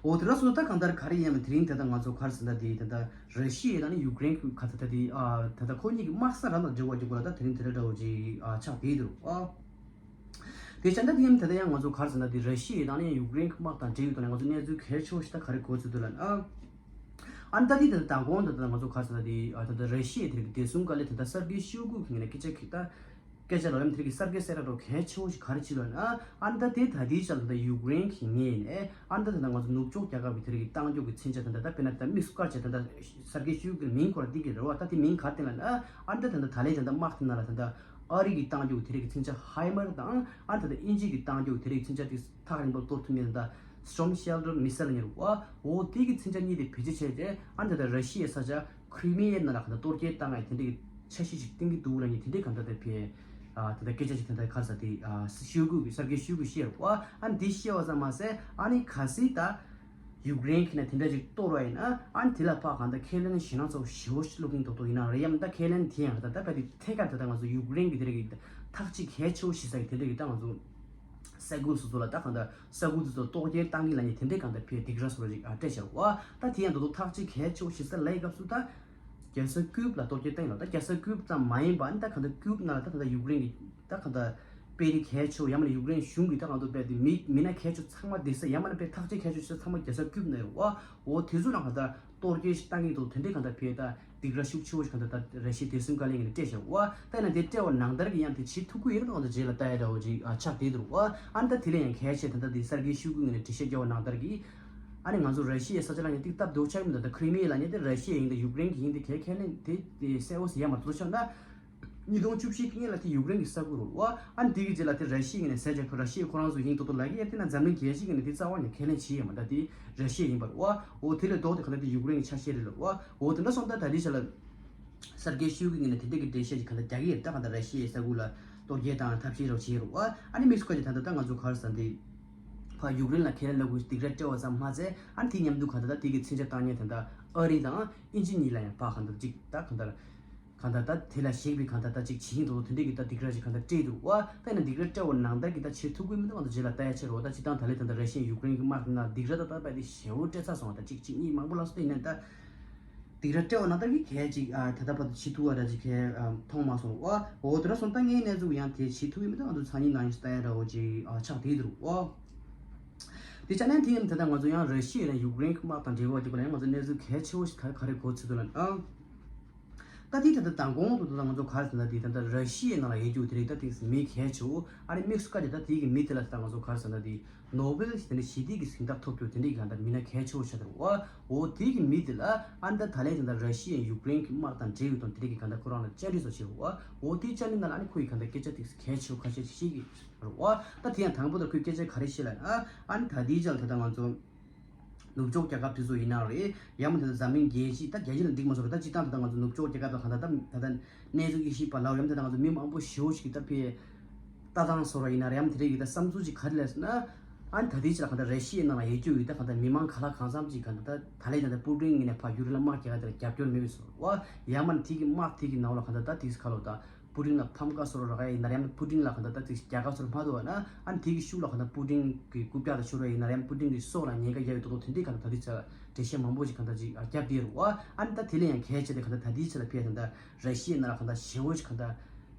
འོ་དེ་འདྲ་སོང་ད་གང་ལྟར་ག་རེ་ཡིན་ཡང་དེ་རིང་ད་ལྟ་ང་ཚོ་ག་རེ་ཟེར་ན་དེ་ད་ལྟ་ར་ཤི་ཡ་དང་ནི་ཡུཀ་རེན་གྱི་ག་ད་ད་དེ་ཨ་ད་ལྟ་ཁོ་གཉིས་ཀྱི་དམག་ས་རང་དང་འབྲེལ་བ་ཅིག་གོ་ལ་ད་དེ་རིང་དེ་འདྲ་འདྲ་བོ་ཅིག་ཨ་ཆགས་བསྡད་འདུག་ཨོ། དེ་བྱས་ན་དེ་ཡིན་ད་ལྟ་ཡང་ང་ཚོ་ག་རེ་ཟེར་ན་དེ་ར་ཤི་ཡ་དང་ནི་ཡུཀ་རེན་གྱི་དམག་དང་འབྲེལ་ཡོད་དང་ནི་ང་ཚོ་གནས་ཚུལ་གལ་ཆེ་བོ་ཞིག་ད་ག་རེ་གོ་ཚུལ་འདུག་ལ་ཨ། ཨ་ནི་ད་དེ་ད་ལྟ་མདང་དགོང་ད་ལྟ་ང་ཚོ་ག་རེ་ཟེར་ན་དེ་ཨ་ད་ལྟ་ར་ཤི་ཡ་དེ་རིགས་བདེ་སྲུང་བཀའ་བློན་ད་ལྟ་སར་གི་ཤོ་གུ་གི་ངོས་ནས་སྐད་ཆ་གི་ད། སྐད་ཆ་ལ་ཡང་དེ་གི་གསར་སྐད་གསལ་བསྒྲགས་གལ་ཆེ་བོ་ཞིག་ག་རེ་བྱས་ལབ་ན། ཨ་ནི་ད་དེ་ད་དེའི་ཆ་ལ་ད་ཡུཀ་རེན་གྱི་ངོས་ནས་ཨ་ནི་ད་ད་ང་ཚོ་ནུབ་ཕྱོགས་རྒྱལ་ཁབ་ཀྱི་དེ་རིགས་ཀྱི་བཏང་འཇོག་གི་མཚོན་ཆ་ད་ད་ད་དཔེར་ན་ད་དམིགས་སུ་བཀར་བྱས་ད་ད་གསར་སྐད་ཤོད་ཀྱི་མིང་ཁོ་ར་འདི་གི་རེད་བ། ད་དེ་མིང་ག་རེ་བསྟན་ལབ་ན། ཨ་ནི་ད་ད་ད་ལན་ད་ད་དམག་དེ་ནང་ལ་ད་ད་ཨ་རི་གི་བཏང་འཇོག་གི་དེ་རིགས་ཀྱི་མཚོན་ཆ་ཧའི་མར་དང་ཨ་ནི་ད་ད་དབྱིན་ཇི་གི་བཏང་འཇོག་གི་དེ་རིགས་མཚོན་ཆ་དེ་ཐག་རིང་པོ་གཏོར་ཐུབ་མཁན་ད་ད་Storm Shadow missile ཡིན་རེད་བ། འོ་དེ་གི་མཚོན་ཆ་གཉིས་དེ་བེད་སྤྱོད་བྱས་ཏེ་ཨ་ནི་ད་ད་ར་ཤི་ཡའི་ས་ཆ་ཁྲི་མི་ཡའི་ནང་ལ་ག་ད་གཏོར་སྐྱོན་བཏང་ཡ་དེ་འདྲའི་འཆར་གཞི་ཞིག་བཏིང་གི་འདུག་ལབ་མཁན་དེ་འདྲའི་ག་ད་ད་ཕེ་ཨ་ད་ད་སྐད་ཆ་ཞིག་ད་ད་ག་རེ་ཟེར་དེ་ཨ་ཤོད་གུ་གི་གསར་སྐད་ཤོད་གུ་བཤད་རེད་བ། ཨ་ནི་དེ་བཤད་པ་ཙམ་མ་ཟད་ཨ་ནི་གལ་སྲིད་ད་ཡུཀ་རེན་གྱི་ནས་དེ་འདྲ་ཅིག་གཏོར་བ་ཡིན་ན་ཨ་ནི་དེ་ལ་ཕར་ག་ད་ཁས་ལེན་ཞེད་སྣང་ཚ་བོ་ཞེ་བོ་ཞིག་སློག་གིན་འདུག་འདུག་ཡིན་ན་རེད། ཡང་ད་ཁས་ལེན་དེ་ཡང་ད་ད་ད་ཕ་དེ་ཐད་ཀར་ད་ད་ང་ཚོ་ཡུཀ་རེན་གྱི་དེ་རིགས་ཀྱི་ཐག་གཅིག་གལ་ཆེ་བོ་ཞིག་ས་གི་དེ་འདྲ་གི་ད་ང་ཚོ་ས་ཁུལ་སོ་སོ་ལ་ད་གང་ལྟར་ས་ཁུལ་དེ་ཚོ་གཏོར་སྐྱོན་བཏང་གི་ལབ་མཁན་དེ་འདྲའི་གང་ལྟར་ཕེ་སྡིགས་ར་སོ་ར་ཅིག་ཨ་སྤྲད་བཞག་བ། ད་དེ་ཡང་ད་དུང་ཐག་གཅིག་གལ་ཆེ་བོ་ཞིག་ས་ལའི་སྐབས་སུ་ད་རྒྱལ་ས་ཀིབ་ལ་གཏོར་སྐྱོན་བཏང་ཡོད་ལ། ད་རྒྱལ་ས་ཀིབ་ཙམ་མ་ཡིན་པ་ཨ་ནི་ད་གང་ལྟར་ཀིབ་ནང་ལ་ད་གང་ལྟར་ཡུཀ་རེན་གྱི་ད་གང་ལྟར་དཔོན་རིགས་གལ་ཆེ་བོ་ཡང་མིན་ན་ཡུཀ་རེན་གཞུང་གི་ད་གང་ལྟར་དཔེ་དེ་མི་མི་སྣ་གལ་ཆེ་ཚང་མ་བསྡད་ས་ཡང་མིན་ན་དཔེ་ཐག་གཅོད་གལ་ཆེ་ས་ཚང་མ་རྒྱལ་ས་ཀིབ་ན་ཡོད་བ། འོ་དེ་ཚོ་ནང་གང་ལྟར་གཏོར་སྐྱོན་ཞིག་བཏང་གི་འདུག་དེ་འདྲའི་གང་ལྟར་ཕེ་ད། སྡིགས་ར་ཤུགས་ཆེ་བོ་ཞིག་གང་ལྟར་ད་ར་ཤི་ཡའི་བདེ་སྲུང་བཀའ་བློན་ངོས་ནས་སྤྲད་བཞག་བ། ད་ཡིན་ན་དེ་སྤྲད་པ་ནང་ལྟར་གྱི་ཡང་དེ་བྱེད་ཐུབ་ཀྱི་ཡོད་རེད་དང་དེ་རྗེས་ལ་ལྟ་ཡ་འདྲ་བོ་ཅིག་ཨ་ཆགས་བསྡད་འདུག་བ། ཨ་ནི་ད་དེ་ལས་ཡང་གལ་ཆེ་ད་ལྟ་དེ་གསར་འགྱུར་ཤོད་གུ་ངོས་ནས་འགྲེལ་བཤད་རྒྱག་པ་ནང་ལྟར་གྱི་ཨ་ནི་ང་ཚོ་ར་ཤི་ཡའི་ས་ཆ་ལ་ཡང་ཏིག་སྟབས་བདེ་བོ་ཆགས་ཡོད་མི་འདུག་ད་ཁྲི་མི་ཡ་ལབ་མཁན་དེ་ར་ཤི་ཡ་ཡིན་ད་ཡུཀ་རེན་གྱི་ཡིན་དེ་གལ་ཁས་ལེན་དེ་དེ་གསལ་བོ་ཟེར་ཡ་མ་གཏོགས་ཆགས་ན། ཉིས་སྟོང་བཅུ་བཞི་གི་སྔོན་ལ་དེ་ཡུཀ་རེན་གྱི་ས་ཁུལ་རེད་བ། ཨ་ནི་དེ་གི་རྗེས་ལ་དེ་ར་ཤི་ཡ་ངོས་ནས་ཟེར་བྱས་ཁོ་ར་ཤི་ཡ་ཁོ་རང་ཚོ་ཡིན་མདོག་མདོག་ལབ་ཀྱི་ཡ། དེ་ན་འཛམ་གླིང་རྒྱལ་སྤྱི་ངོས་ནས་དེ་རྩ་བ་ནས་ཁས་ལེན་བྱེད་ཡ་མ་ད་དེ་ར་ཤི་ཡ་ཡིན་པ་རེད་བ། འོ་དེ་ལས་ལྡོག་སྟེ་ག་ད་དེ་ཡུཀ་རེན་གྱི་ཆ་ཤས་རེད་ལབ་བ། འོ་དེ་འདྲ་སོང་ད་ད་དེ་ཆ་ལ་གསར་འགྱུར་ཤོད་གུ་ངོས་ནས་དེ་འདྲ་གི་འགྲེལ་བཤད་ཅིག་ག་ད་རྒྱག་གི་ཡོད། ད་ག་ད་ར་ཤི་ཡའི་ས་ཁུལ་ལ་གཏོར་རྒོལ་དང་ཐབས་ཤེས་རོགས་བྱེད་རོགས་བ། ཨ་ནི་དམིགས་སུ་བཀར་ཏེ་ད་ད་ད་ང་ཚོ་ག་རེ་ཟེར་འདི་ཕ་ཡུཀ་རེན་ལ་ཁས་ལེན་ལབ་དགོས་སྡིགས་ར་སྤྲད་པ་ཙམ་མ་ཟད་ཨ་ནི་དེ་མཉམ་དུ་ག་ད་ད་དེ་གི་མཚོན་ཆ་བཏང་མཁན་ད་ད་ཨ་རི་དང་དབྱིན་ཇི་གཉིས་ལ་ཡང་ཕ་ག་ད་ཅིག་ད་ག་ད། གང་ལྟར་ད་དེ་ལ་གཞིགས་པའི་གང་ལྟར་ད་ཅིག་བྱེད་ཀྱིན་འདུག་དེ་འདྲའི་གི་ད་སྡིགས་ར་ཅིག་གང་ལྟར་སྤྲད་འདུག་བ། ད་ཡིན་ན་སྡིགས་ར་སྤྲད་པ་ནང་ལྟར་གྱི་ད་བྱེད་ཐུབ་ཀྱི་མི་འདུག་ང་ཚོ་རྗེས་ལ་ལྟ་ཡ་ཆེ་རུ་བ། ད་སྤྱིར་བཏང་ད་ལན་ད་ལྟ་ར་ཤི་ཡ་ཡུཀ་རེན་གྱི་དམག་ནང་སྡིགས་ར་ད་ད་པ་དེ་ཞེ་བོ་སྤྲད་ཚར་སོང་བ། ད་ཅིག་ཅིག་གཉིས་མང་པོ་ལ་སོ་ད་ཡིན་ན་ད་སྡིགས་ར་སྤྲད་པ་ནང་ལྟར་གྱི་གལ་ཅིག་ཨ་ད་ད་བར་དུ་བྱེད་ཐུབ་བ་འདྲ་ཅིག་གལ་ཨ་མཐོང་མ་སོང་བ། འོ་དེ་འདྲ་སོང་ད་ངའི་གནས་ཚུལ་ཡང་དེ་བྱེད་ཐུབ་ཀྱི་མི་འདུག་ང་ཚོ་སང་ཉིན་ནང་བཞིན་ལྟ་ཡ་འདྲ་བོ་ཅིག་ཨ་ཆགས་བསྡད་འདུག་བ། དེ་ཆ་ནས་དེ་ཡིན་ད་ད་ང་ཚོ་ཡང་ར་ཤི་ཡ་ཡུཀ་རེན་གྱི་དམག་དང་འབྲེལ་བ་དེ་ག་ལ་ཡང་ང་ཚོ་གནས་ཚུལ་གལ་ཆེ་བོ་ཞིག་ག་ག་རེ་གོ་ཚུལ་འདུག་ལབ་ན། ད་དེ་ད་ལྟ་མདང་དགོང་དུ་ད་ལྟ་ང་ཚོ་ག་རེ་ཟེར་ན་དེ་ད་ལྟ་ར་ཤི་ཡའི་ནང་ལ་ཡོད་རྒྱུ་དེ་རིགས་ད་དེ་མི་གལ་ཆེ་བོ། ཨ་ནི་དམིགས་སུ་བཀར་ཏེ་ད་དེ་གི་མི་དེ་ལ་ད་ང་ཚོ་ག་རེ་ཟེར་ན་དེ་ནོ་བེལ་དེ་འདྲ་ཞི་བདེ་གི་གཟེངས་རྟགས་ཐོབ་རྒྱུ་དེ་འདྲའི་གི་གང་ལྟར་མི་སྣ་གལ་ཆེ་བོ་ཆགས་འདུག་བ། འོ་དེ་གི་མི་དེ་ལ་ཨ་ནི་ད་ད་ལན་ད་ལྟ་ར་ཤི་ཡའི་ཡུཀ་རེན་གྱི་དམག་དང་འབྲེལ་ཡོད་དང་དེ་འདྲའི་གི་གང་ལྟར་ཁོ་རང་ལ་བཅར་འདྲི་སོགས་བྱས་བ། འོ་དེ་བཅར་འདྲི་ནང་ལ་ཨ་ནི་ཁོ་ཡི་གང་ལྟར་སྐད་ཆ་དེ་གལ་ཆེ་བོ་ཁ་ཤས་ཤིག་བཤད་ཀྱི་རེད་བ། ད་དེ་ཡང་དང་པོ་ད་ཁོས་སྐད་ཆ་ག་རེ་བཤད་ལབ་ན་ཨ་ནི་ད་དེའི་ཆ་ལ་ད་ལྟ་ང་ཚོ། ནུབ་ཕྱོགས་རྒྱལ་ཁབ་དེ་ཚོ་ཡིན་ན་རེད། ཡང་མིན་ད་ལྟ་འཛམ་གླིང་རྒྱལ་སྤྱི་ད་རྒྱལ་སྤྱི་ལ་འགྲིག་མ་སོང་རེད། ད་སྤྱིར་བཏང་ད་ལྟ་ང་ཚོ་ནུབ་ཕྱོགས་རྒྱལ་ཁབ་དང་གང་ལྟར་ད་ད་ལྟ་གནས་ཚུལ་དབྱེ་ཞིབ་པ་ལབ་ཡང་ད་ལྟ་ང་ཚོ་མི་མང་པོ་ཞེ་པོ་ཞིག་གིས་ད་ཕེ་ལྟ་སྟངས་བཟོ་ར་ཡིན་ན་རེད། ཡང་དེ་རིགས་ཀྱི་ད་བསམ་ཚུལ་ཅིག་ག་རེ་ལབ་ཟེར་ན། ཨ་ནི་ད་ལྟའི་ཆ་ལ་གང་ལྟར་ར་ཤི་ཡའི་ནང་ལ་ཡོད་རྒྱུ་ཡོད་ད་གང་ལྟར་མི་མང་ག་ལ་གང་འཚམ་ཅིག་གང་ལྟར་ད་ད་ལན་ད་ལྟ་པུ་ཏིན་ངོས་ནས་ཕ་ཡུ་རེ་ལ་དམག་རྒྱག་ག་དེ་ལ་རྒྱབ་སྐྱོར་མེད་པའི་བཟོ་བ། ཡང་མིན་དེ་གི་དམག་དེ་གི་ནང་ལ་གང་ལྟར་ད་དེ་ག་ལོ་ད། པུ་ཏིན་ལ་ཕམ་ཁ་སོར་རག་ཡ་ཡིན་ན་རེད། ཡང་ན་པུ་ཏིན་ལ་གང་ལྟར་ད་ཅིག་རྒྱལ་ཁ་སོར་མ་ཐུབ་པ་ན་ཨ་ནི་དེ་གི་ཤུགས་ལ་གང་ལྟར་པུ་ཏིན་གི་རྐུབ་བཀྱག་ཏུ་ཤོར་བ་ཡིན་ན་རེད། ཡང་པུ་ཏིན་གི་སྲོག་ལ་ཉེན་ཁ་ཡོད་དོ་དེ་འདྲའི་གང་ལྟར་ད་ཅིག་འགྲེལ་བཤད་མང་པོ་ཞིག་གང་ལྟར་ཅིག་རྒྱབ་བསྡད་རེད་བ། ཨ་ནི་ད་དེ་ལས་ཡང་གལ་ཆེ་དེ་གང་ལྟར་ད་དེའི་ཆེད་ལ་ཕེ་གང་ལྟར་ར་ཤི་ཡའི་ནང་ལ་གང་ལྟར་ཞེ་བོ་ཞིག་གང་ལྟར་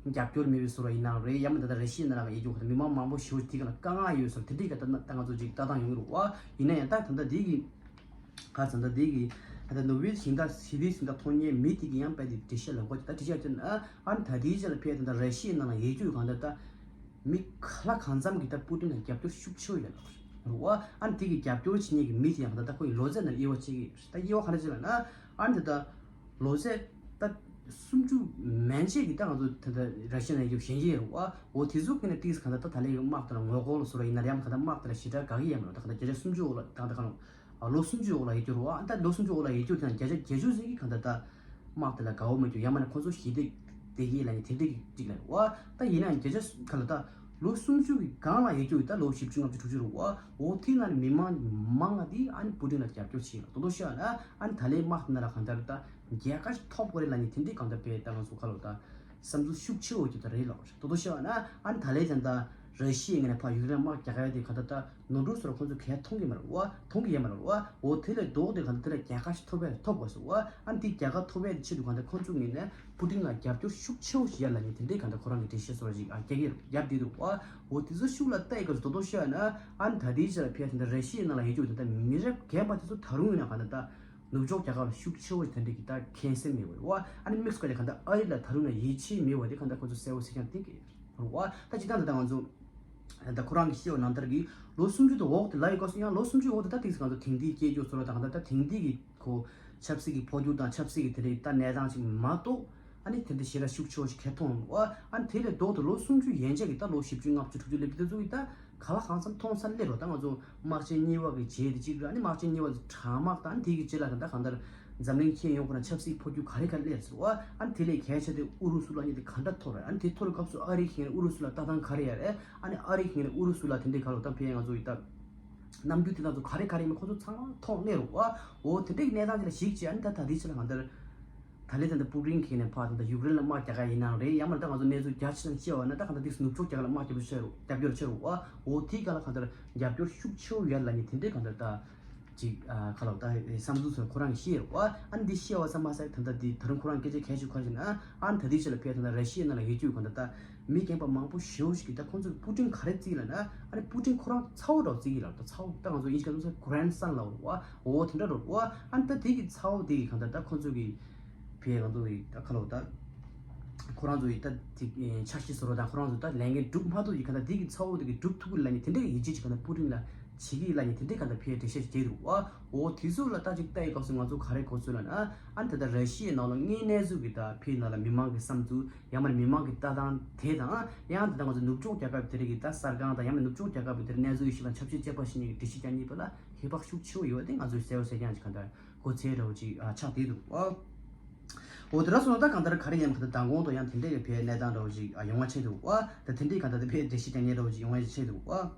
རྒྱབ་སྐྱོར་མེད་པའི་སོར་བ་ཡིན་ན་རེད། ཡང་མིན་ད་ལྟ་ར་ཤི་ཡའི་ནང་ལ་ཡོད་རྒྱུ་གང་ལྟར་མི་མང་མང་པོ་ཞེ་བོ་ཞིག་དེ་གང་ལྟར་དཀའ་ངལ་ཡོད་སོར་དེ་འདྲའི་གང་ལྟར་ད་ང་ཚོ་ཅིག་ལྟ་སྟངས་ཡོང་གི་རེད་བ། ཡིན་ན་ཡང་ད་གང་ལྟར་དེ་གི་ག་ཟེར་ན་དེ་གི་ད་ལྟ་ནོ་བེལ་གཟེངས་རྟགས་ཞི་བདེའི་གཟེངས་རྟགས་ཐོབ་མཁན་མི་དེ་གི་ཡང་དཔེ་དེ་འགྲེལ་བཤད་ལ་གོ་ཅིག་ད་འགྲེལ་བཤད་བྱས་ན་ཨ་ནི་ད་དེའི་ཆ་ལ་ཕེ་ད་ལྟ་ར་ཤི་ཡའི་ནང་ལ་ཡོད་རྒྱུ་གང་ལྟར་ད་མི་ག་ལ་གང་འཚམ་གི་ད་པུ་ཏིན་ལ་རྒྱབ་སྐྱོར་ཤུགས་ཆེ་བོ་ཡོད་ལ་རེད་བ། ཨ་ནི་དེ་གི་རྒྱབ་སྐྱོར་བྱེད་མཁན་གི་མི་དེ་ཡང་ད་ལྟ་ཁོ་ཡི་ལོ་ཚད་ནང་དབྱེ་བ་ཕྱེ་གི་ད་དབྱེ་བ་ག་འདྲ་ཅིག་ལབ་ན་ཨ་ནི་ད་ལྟ་ལོ་ཚད་ད་ སུམ་ཅུ་མན་ཆད་ཀྱི་ད་ང་ཚོ་ད་ལྟ་ར་ཤི་ཡ་ནང་ཡོད་ཞན་ཡོད་རེད་བ། འོ་དེ་ཚོ་ཀྱི་ནས་ཏིས་གང་ལྟར་ད་ད་ལན་དམག་དེ་ལ་ངོ་རྒོལ་བཟོ་ར་ཡིན་ན་ཡང་གང་ལྟར་དམག་དེ་ལ་ཞེ་དྲག་དགའ་གི་ཡོད་མ་རེད། ད་གང་ལྟར་བརྒྱ་ཆ་སུམ་ཅུ་འོག་ལ་ད་ལྟ་གང་ལོ་ལོ་སུམ་ཅུ་འོག་ལ་ཡོད་རྒྱུ་རེད་བ། ད་ལོ་སུམ་ཅུ་འོག་ལ་ཡོད་རྒྱུ་དེ་ན་བརྒྱ་ཆ་བརྒྱད་ཅུ་ཟིན་གྱི་གང་ལྟར་ད་དམག་དེ་ལ་དགའ་བོ་མེད་རྒྱུ་ཡང་མིན་ན་ཁོ་ཚོ་ཞི་བདེ་བདེ་སྐྱིད་ལ་ཡོད་བ། ད་ཡིན་ན་ཡང་བརྒྱ་ཆ་གང་ལ་ད་ལོ་སུམ་ཅུ་གི་སྒང་ལ་ཡོད་རྒྱུ་ད་ལོ་བཞི་བཅུ་ལྔ་བཅུ་དྲུག་ཅུ་རེད་བ། འོ་དེ་ན་མི་མང་མང་ང་དེ་ཨ་ནི་པུ་ཏིན་ལ་རྒྱབ་སྐྱོར་བྱེད་ཡོད། དོ་དོ་ཤོད་ན་ཨ་ནི་ད་ལན་དམག་དེ་ན་ལ་གང་ལྟར་ད་རྒྱལ་ཁ་ཞིག་ཐོབ་དགོས་རེད་ལབ་ནི་དེ་འདྲའི་གང་ལྟར་དཔེ་ད་ང་ཚོ་ཁ་ལོ་ད་བསམ་ཚུལ་ཤུགས་ཆེ་བོ་ཅིག་ད་རེད་ལབ་རེད། དོ་དོ་ཤོད་ན་ཨ་ནི་ད་ལན་ད་ད་ར་ཤི་ཡའི་ངོས་ནས་ཕར་ཡུཀ་རེན་དམག་རྒྱག་ཡ་དེ་གང་ལྟར་ད་ནོར་འཁྲུལ་སོགས་ཁོང་ཚོ་གས་མཐོང་གི་མ་རེད་བ། མཐོང་གི་ཡོད་མ་རེད་བ། འོ་དེ་ལས་ལྡོག་སྟེ་གང་ལྟར་དེ་ལ་རྒྱལ་ཁ་ཞིག་ཐོབ་ཡ་ཐོབ་དགོས་སོ་བ། ཨ་ནི་དེ་རྒྱལ་ཁ་ཐོབ་ཡ་དེ་ཆེད་དུ་གང་ལྟར་ཁོང་ཚོ་ངོས་ནས་པུ་ཏིན་ལ་རྒྱབ་སྐྱོར་ཤུགས་ཆེ་བོ་ཞིག་ཡ་ལབ་ནི་དེ་འདྲའི་གང་ལྟར་ཁོ་རང་གི་འགྲེལ་བཤད་སོགས་ཅིག་ཨ་རྒྱག་གི་རྒྱབ་བསྡད་འདུག་བ། འོ་དེ་ཚོ་ཤུགས་ལ་བལྟས་སྐབས་སུ་དོ་དོ་ཤོད་ན་ཨ་ནི་ད་ལྟའི་ཆ་ལ་ཕེ་ད་ལྟ་ར་ཤི་ཡའི་ནང་ལ་ཡོད་རྒྱུ་ད་ལྟ་མི་རབས་རྒན་པ་དེ་ཚོ་ད་རུང་ཡིན་ན་གང་ལྟར་ད་ནུབ་ཕྱོགས་རྒྱལ་ཁབ་ལ་ཤུགས་ཆེ་བོ་ཞིག་དེ་འདྲ་གི་ད་ཁེངས་སེམས་མེད་པ་རེད་བ། ཨ་ནི་དམིགས་སུ་བཀར་ནས་གང་ལྟར་ཨ་རི་ལ་ད་རུང་ཡང་ཡིད་ཆེས་མེད་པ་དེ་གང་ལྟར་ཁོ་ཚོ་གསལ་བོ་གསལ་རྐྱང་བསྟན་གྱི་རེད་བ། ད་སྤྱིར་བཏང་ད་ལྟ་ང་ཚོ་ད་ཁོ་རང་གི་བཤད་པ་ནང་ལྟར་གྱི་ལོ་སུམ་ཅུ་དང་འོག་དེ་ལ་ཡི་སྐབས་སུ་ཡང་ལོ་སུམ་ཅུ་འོག་དེ་ད་དེང་སང་ང་ཚོ་དེང་དུས་སྐད་སྒྱུར་བཟོ་འདྲ་དང་ད་ལྟ་དེང་དུས་ཀྱི་ཁོ་ཆབ་སྲིད་ཀྱི་འཕོ་འགྱུར་དང་ཆབ་སྲིད་ཀྱི་དེ་འདྲའི་ད་གནས་སྟངས་ཅིག་མ་གཏོགས། ཨ་ནི་དེ་འདྲ་ཞེ་དྲག་ཤུགས་ཆེ་བོ་ཞིག་གས་མཐོང་བ། ཨ་ནི་དེ་ལས་ལྡོག་ཏུ་ལོ་སུམ་ཅུ་ཡན་ཆད་ཀྱི་ད་ལོ་བཞི་བཅུ་ལྔ་བཅུ་དྲུག་ཅུ་སླེབས་དུས་དེ་ཚོ་གི་ད་ག་ལ་གང་འཚམ་མཐོང་ས་སླེབས་རོགས། ད་ང་ཚོ་དམག་ཆེན་གཉིས་པ་གི་རྗེས་དེ་གཅིག་རེད། ཨ་ནི་དམག་ཆེན་གཉིས་པ་དེ་དྲག་དམག་དང་ཨ་ནི་དེ་གི་རྗེས་ལ་ད་གང་ལྟར་འཛམ་གླིང་ཁྱོན་ཡོངས་ཁོ་ན་ཆབ་སྲིད་འཕོ་འགྱུར་ག་རེ་ག་རེ་སླེབས་ཟེར་བ། ཨ་ནི་དེ་ལས་གལ་ཆེ་དེ་ཨུ་རུ་སུ་ལ་ནི་དེ་ག་འདྲ་ཐོར་རེད། ཨ་ནི་དེ་ཐོར་བའི་སྐབས་སུ་ཨ་རི་གིས་ཨུ་རུ་སུ་ལ་ལྟ་སྟངས་ག་རེ་ཡ་རེད། ཨ་ནི་ཨ་རི་གིས་ཨུ་རུ་སུ་ལ་དེ་འདྲའི་ག་ལོ་ད་ཕན་ང་ཚོ་ཡི་ད་རྣམ་འགྱུར་དེ་ང་ཚོ་ག་རེ་ག་རེ་ཡིན་མིན་ཁོ་ཚོ་ཚང་མ་མཐོང་སླེབས་རོགས། ཨ་འོ་དེ་འདྲའི་གནས་སྟངས་དེ་ལ་གཞིགས་བྱས་ཨ་ནི་ད་ད་ལྟའི་ཆ་ལ་གང་ལྟར། ད་ལན་ད་ལྟ་པུ་ཏིན་གྱིས་ནས་ཕར་ད་ལྟ་ཡུཀ་རེན་ལ་དམག་རྒྱག་ག་ཡིན་ནའང་རེད། ཡང་མིན་ད་ང་ཚོ་གནས་ཚུལ་རྒྱ་ཆེ་ཙམ་བཤད་པ་ན་ད་གང་ལྟར་དེ་ནུབ་ཕྱོགས་རྒྱལ་ཁབ་ལ་དམག་རྒྱག་པ་ཆེ་རུ་རྒྱབ་སྐྱོར་ཆེ་རུ་བ། འོ་དེའི་སྒང་ལ་གང་ལྟར་རྒྱབ་སྐྱོར་ཤུགས་ཆེ་བོ་ཡོད་ལབ་ནི་དེ་འདྲའི་གང་ལྟར་ད་ཅིག་ཁ་ལོ་ད་བསམ་ཚུལ་ཚོ་ཁོ་རང་གིས་བཤད་རུ་བ། ཨ་ནི་འདི་བཤད་བ་ཙམ་མ་ཟད་ད་ལྟ་འདི་ད་རུང་ཁོ་རང་སྐད་ཆ་གལ་ཆེ་ཁ་ཞིག་ན་ཨ་ནི་ད་ལྟའི་ཆ་ལ་ཕེ་ད་ལྟ་ར་ཤི་ཡའི་ནང་ལ་ཡོད་རྒྱུ་གང་ལྟར་ད་མི་རྒན་པ་མང་པོ་ཞེ་བོ་ཞིག་གིས་ད་ཁོང་ཚོ་གི་པུ་ཏིན་ག་རེ་བརྩི་ལབ་ན་ཨ་ནི་པུ་ཏིན་ཁོ་རང་ཚ་བོ་འདྲ་བོ་བརྩི་གི་ལབ། ད་ཚ་བོ་ད་ང་ཚོ་ཨིན་ཇི་སྐད་ཐོག་ས་གྷ་རན་སན་ལབ་རུ་བ། འོ་དེ་འདྲ་རུ་བ། ཨ་ནི་ད་དེ་གི་ཚ་བོ་དེ་གི་གང་ལྟར་ད་ཁོང་ཚོ་གི་ཕེ་ང་ཚོ་ཡི་ད་ཁ་ལོ་ད། ཁོ་རང་ཚོ་ཡི་ད་དེ་འཆར་གཞི་བཟོ་རོགས་དང་ཁོ་རང་ཚོ་ད་ལས་འགན་སྒྲུབ་མ་ཐུབ་ཡི་ག་ད་དེ་གི་ཚ་བོ་དེ་གི་སྒྲུབ་ཐུབ་གི་ལ་ནི་དེ་འདྲ་གི་ཡིད་ཆེས་ཅིག་ག་ད་པུ་ཏིན་ལ་བྱེད་གི་ལ་ནི་དེ་འདྲ་ག་ད་ཕེ་འགྲེལ་བཤད་ཅིག་བྱེད་རུ་བ། འོ་དེ་ཚོ་ལ་ད་ཅིག་ལྟ་ཡི་སྐབས་སུ་ང་ཚོ་ག་རེ་གོ་ཚུལ་ལ་ན་ཨ་ནི་ད་ད་ར་ཤི་ཡའི་ནང་ལ་དངོས་གནས་ཚུལ་གི་ད་ཕེ་ནང་ལ་མི་མང་གི་བསམ་ཚུལ་ཡང་མ་མི་མང་གི་ལྟ་སྟངས་དེ་དང་ཡང་ད་ད་ང་ཚོ་ནུབ་ཕྱོགས་རྒྱལ་ཁབ་དེ་རིགས་གི་ད་གསར་ཁང་དང་ཡང་མ་ནུབ་ཕྱོགས་རྒྱལ་ཁབ་དེ་རིགས་གནས་ཚུལ་ཡི་ཤུགས་དང་ཆབ་སྲིད་དཔྱད་པ་ཞིག་ནས་འགྲེལ་བཤད་རྒྱག་ཉེས་པ་ལ་ཧེ་བག་ཤུགས་ཆེ་བོ་ཡོད་པ་དེ་ང་ཚོས་གསལ་བོ་གསལ་རྐྱང་ཅིག་ག་ད། གོ་ཚད་འདྲ་བོ་ཅིག་ཨ་ཆགས་བསྡད་འདུག་ཨ། འོ་དེ་འདྲ་སོང་ན་ད་གང་ལྟར་ག་རེ་ཡིན་ག་ད་མདང་དགོང་དུ་ཡང་དེ་འདྲའི་གི་ཕའི་གནས་སྟངས་འདྲ་བོ་ཅིག་ཨ་ཡོང་བ་བྱས་འདུག་ཨ། ད་དེ་འདྲའི་ག་ད་ད་ཕའི་འགྲེལ་བཤད་རྒྱག་མཁན་འདྲ་བོ་ཅིག་ཡོང་བ་ཅིག་བྱས་འདུག་ཨ།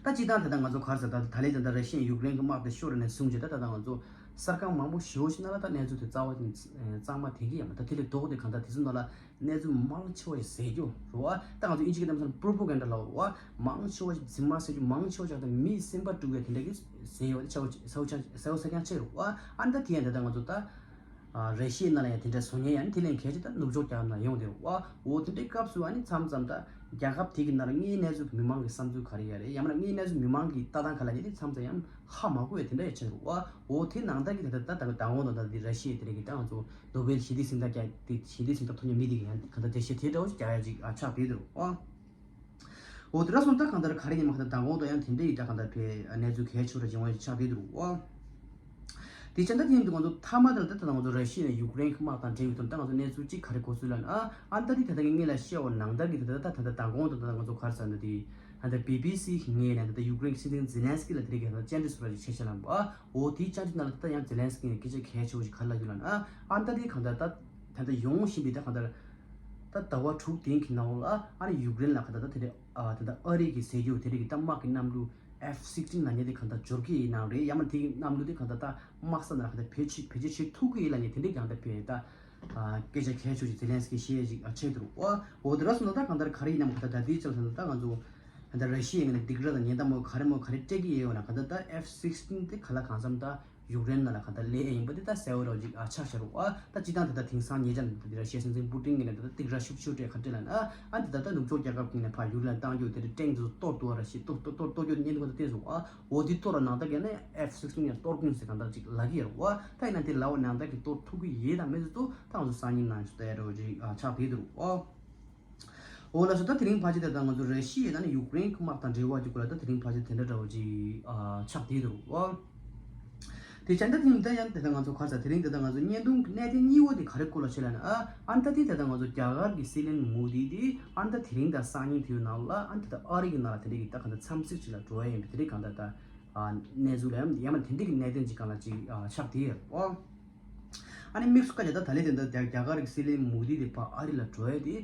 ད་སྤྱིར་བཏང་ད་ལྟ་ང་ཚོ་ག་རེ་ཟེར་ད་ད་ལན་ད་ད་ར་ཤི་ཡ་ཡུཀ་རེན་གི་དམག་དེ་ཤོར་ནས་བཟུང་རྗེས་ད་ད་ད་ང་ཚོ་གསར་ཁང་མང་པོ་ཞེ་པོ་ཞིག་ནང་ལ་ད་གནས་ཚུལ་དེ་རྩ་བ་ནས་གཙང་མ་ཐེབས་ཀྱི་ཡོད་མ་རེད། དེ་ལས་ལྡོག་སྟེ་གང་ལྟར་དེ་ཚོ་ནང་ལ། གནས་ཚུལ་མང་ཆེ་བ་ཞིག་ཟེར་རྒྱུ་རེད་བ། ད་ང་ཚོ་ཨིན་ཇི་སྐད་གཏམ་ཚོ་ལ་པོ་རོ་པོ་གན་ཌ་ལབ་རེད་བ། མང་ཆེ་བ་ཞིག་རྫུན་མ་ཟེར་རྒྱུ་མང་ཆེ་བ་ཞིག་ད་མིས་སེམས་པ་དཀྲུག་ཡ་དེ་འདྲ་གི་ཟེར་ཡོད་པ་ཆ་བོ་ཆ་ཟེར་བ་ཟེར་རྐྱང་ཆེ་རེད་བ། ཨ་ནི་ད་དེ་ཡང་ད་ལྟ་ང་ཚོ་ད་ཨ་ར་ཤི་ཡའི་ནང་ལ་ཡང་དེ་འདྲ་བཟོ་མཁན་ཡང་དེ་ལས་གལ་ཆེ་ད་ནུབ་ཕྱོགས་རྒྱལ་ཁབ་ནང་ཡོང་བསྡད་རེད་བ། འོ་དེ་འདྲའི་སྐབས་སུ་ཨ་ནི་མཚམས་མཚམས་ད་རྒྱལ་ཁབ་དེ་གི་ནང་ལ་དངོས་གནས་ཚུལ་མི་མང་གི་བསམ་ཚུལ་ག་རེ་ཡ་རེད། ཡང་མིན་ན་དངོས་གནས་ཚུལ་མི་མང་གི་ལྟ་སྟངས་ག་ལ་ཡ་རེད། མཚམས་མཚམས་ཡང་ཧ་མ་གོ་བའི་དེ་འདྲ་ཡང་ཆགས་འདུག་བ། འོ་དེ་ནང་ལྟར་གྱི་ད་ལྟ་ད་ལྟ་དང་པོ་ནང་ལྟར་འདི་ར་ཤི་ཡའི་དེ་རིང་གི་ད་ང་ཚོ་ནོ་བེལ་ཞི་བདེའི་གཟེངས་རྟགས་རྒྱག་དེ་ཞི་བདེའི་གཟེངས་རྟགས་ཐོབ་མཁན་མི་དེ་གི་ཡང་གང་ལྟར་འགྲེལ་བཤད་དེ་འདྲ་བོ་ཞིག་རྒྱག་ཡ་ཅིག་ཨ་ཆགས་བསྡད་འདུག་ཨ། འོ་དེ་འདྲ་སོང་ད་གང་ལྟར་ག་རེ་ཡིན་མ་གང་ལྟར་མདང་དགོང་དུ་ཡང་དེ་འདྲ་ཡི་ད་གང་ལྟར་བས་གནས་ཚུལ་གལ་ཆེ་རུ་འབྱུང་བ་ཞིག་ཆགས་བསྡད་འདུག་ཨ། དེ་ཆ་ད་དེ་ཡིན་དུས་ང་ཚོ་མཐའ་མ་དེ་ལ་ད་ད་ང་ཚོ་ར་ཤི་ཡ་ནས་ཡུཀ་རེན་གྱི་དམག་དང་འབྲེལ་བའི་དོན་ད་ང་ཚོ་གནས་ཚུལ་གཅིག་ག་རེ་གོ་ཚུལ་ལ་ན་ཨ་ཨ་ད་དེ་ད་ད་གི་ངེད་ལ་བཤད་བ་ནང་ལྟར་གི་ད་ད་ད་ད་མདང་དགོང་དུ་ད་ང་ཚོ་ག་རེ་ཟེར་ན་དེ། ད་ལྟ་བི་བི་སི་གི་ངོས་ནས་ད་ལྟ་ཡུཀ་རེན་གྱི་སྲིད་འཛིན་ཛེ་ལན་སི་ཀི་ལ་དེ་རིང་གི་ད་ལྟ་བཅར་འདྲི་སོགས་ལ་ཅིག་བྱས་བྱས་ལ་འབའ། འོ་དེའི་བཅར་འདྲི་ནང་ལ་ད་ལྟ་ཡང་ཛེ་ལན་སི་ཀི་ནས་སྐད་ཆ་གལ་ཆེ་བོ་ཞིག་ག་རེ་ལབ་ཡོད་ལབ་ན། ཨ་ད་དེ་གང་ལྟར་ད་ད་ལྟ་ཡོང་བཞིན་པའི་ད་གང་ལྟར་ད་ཟླ་བ་དྲུག་རིང་གི་ནང་ལ་ཨ་ནི་ཡུཀ་རེན་ལ་གང་ལྟར་ད་དེ་རིང་ཨ་ད་ལྟ་ཨ་རི་གི་ཟས་རྒྱུ་དེ་རིང་གི་ད་དམག་གི་གནམ་གྲུ་ཨེཕ་སིག་སྟིན་ལབ་མཁན་དེ་གང་ལྟར་འབྱོར་གྱི་ཡིན་ནའང་རེད། ཡང་མ་དེ་གི་གནམ་གྲུ་དེ་གང་ལྟར་ད་དམག་ས་ནང་ལ་གང་ལྟར་བེད་སྤྱོད་བེད་སྤྱོད་བྱེད་ཐུབ་ཀྱི་ཡིན་ལབ་མཁན་དེ་འདྲའི་གང་ལྟར་བེད་ད། ཨ་སྐད་ཆ་གལ་ཆེ་ཞིག་ཛེ་ལན་སི་ཀི་བཤད་ཡ་ཞིག་ཨ་ཆགས་འདུག་ཨ། འོ་དེ་འདྲ་སོང་ན་ད་གང་ལྟར་ག་རེ་ཡིན་ནམ་ག་ད་ད་ལྟའི་ཆར་ད་ལྟ་ང་ཚོ་ག་ད་ར་ཤི་ཡའི་ངོས་ནས་སྡིགས་ར་དང་ཉེན་བརྡ་མོ་ག་རེ་མོ་ག་རེ་སྤྲད་ཀྱི་ཡོད་ན་ག་ད་ད་ཨེཕ་སིག་སྟིན་དེ་ག་ལ་གང་འཚམ་ད་ཡུཀ་རེན་ནང་ལ་ག་ད་སླེབས་ཡ་ཡིན་པ་དེ་ད་གསལ་བོ་ར་ཅིག་ཨ་ཆགས་བཞག་རུག་ཨ། ད་སྤྱིར་བཏང་ད་ད་དེང་སང་ཉེ་ཆར་ད་ད་ར་ཤི་ཡའི་སྲིད་འཛིན་པུ་ཏིན་ངོས་ནས་ད་ད་སྡིགས་ར་ཤུགས་ཆེ་སྤྲད་ག་སྤྲད་ལབ་ན་ཨ་ད་ད་ད་ནུབ་ཕྱོགས་རྒྱལ་ཁབ་ཀྱི་ངོས་ནས་ཕར་ཡུཀ་རེན་བཏང་རྒྱུ་དེ་འདྲ་ཀྲེང་དུ་གཏོར་འདུག་ར་ཞིག་གཏོར་གཏོར་གཏོར་རྒྱུ་དེ་ཉེན་ཁ་ད་བསྟན་སོང་ཨ། འོ་དེ་གཏོར་ར་ནང་ད་ག་ནས་ཨེཕ་སིག་སྟིན་ཡང་གཏོར་དགོས་ཟེར་ག་ད་ཅིག་ལབ་ཀྱི་ཡོད་རུག་ཨ། ད་ཡིན་ན་དེ་ལབ་པ་ནང་ད་གི་གཏོར་ཐུབ་ཀྱི་ཡོད་དང་མེད་ཚོ་ད་ང་ཚོ་སང་ཉིན་ནང་ཞུ་ད་ཡ་འདྲ་བོ་ཅིག་ཨ་ཆགས་བསྡད་འདུག་ཨོ། འོ་ལགས་སོ། ད་དེ་རིང་ཕལ་ཆེར་དེ་ད་ང་ཚོ་ར་ཤི་ཡ་དང་ནི་ཡུཀ་རེན་གྱི་དམག་དང་འབྲེལ་བ་གྱི་སྐོར་ལ་ད་དེ་རིང་ཕལ་ཆེར་དེ་འདྲ་འདྲ་བོ་ཅིག་ཨ་ཆགས་བསྡད་འདུག་ཨོ། དེ་བྱས་ན་ད་དེ་ད་ཡང་དེ་ད་ང་ཚོ་ག་རེ་ཟེར། དེ་རིང་དེ་ད་ང་ཚོ་བརྙན་ཐུང་གི་གནད་དོན་གཉིས་པ་དེ་ག་རེ་སྐོར་ལ་བཤད་ལབ་ན། ཨ་ཨ་ནི་ད་དེ་དེ་ད་ང་ཚོ་རྒྱ་གར་གྱི་སྲིད་བློན་མོ་དི་དེ་ཨ་ནི་ད་དེ་རིང་དང་སང་ཉིན་དེའི་ནང་ལ་ཨ་ནི་དེ་ད་ཨ་རི་གི་ནང་ལ་དེ་འདྲ་གི་ད་གང་ལྟར་འཚམས་གཟིགས་ཅིག་ལ་འགྲོ་ཡ་ཡིན་པའི་དེ་འདྲ་གང་ལྟར་ད་ཨ་གནས་ཚུལ་ལ་ཡང་ཡང་མ་དེ་འདྲ་གི་གནད་དོན་ཅིག་སྒང་ལ་ཅིག་ཨ་ཆགས་བསྡད་ཡོད་རེད་པ། ཨ་ནི་དམིགས་སུ་བཀར་བྱས་ད་ད་ལན་དེ་འདྲ་རྒྱ་རྒྱ་གར་གྱི་སྲིད་བློན་མོ་དི་དེ་ཕར་ཨ་རི་ལ་འགྲོ་ཡ་དེ་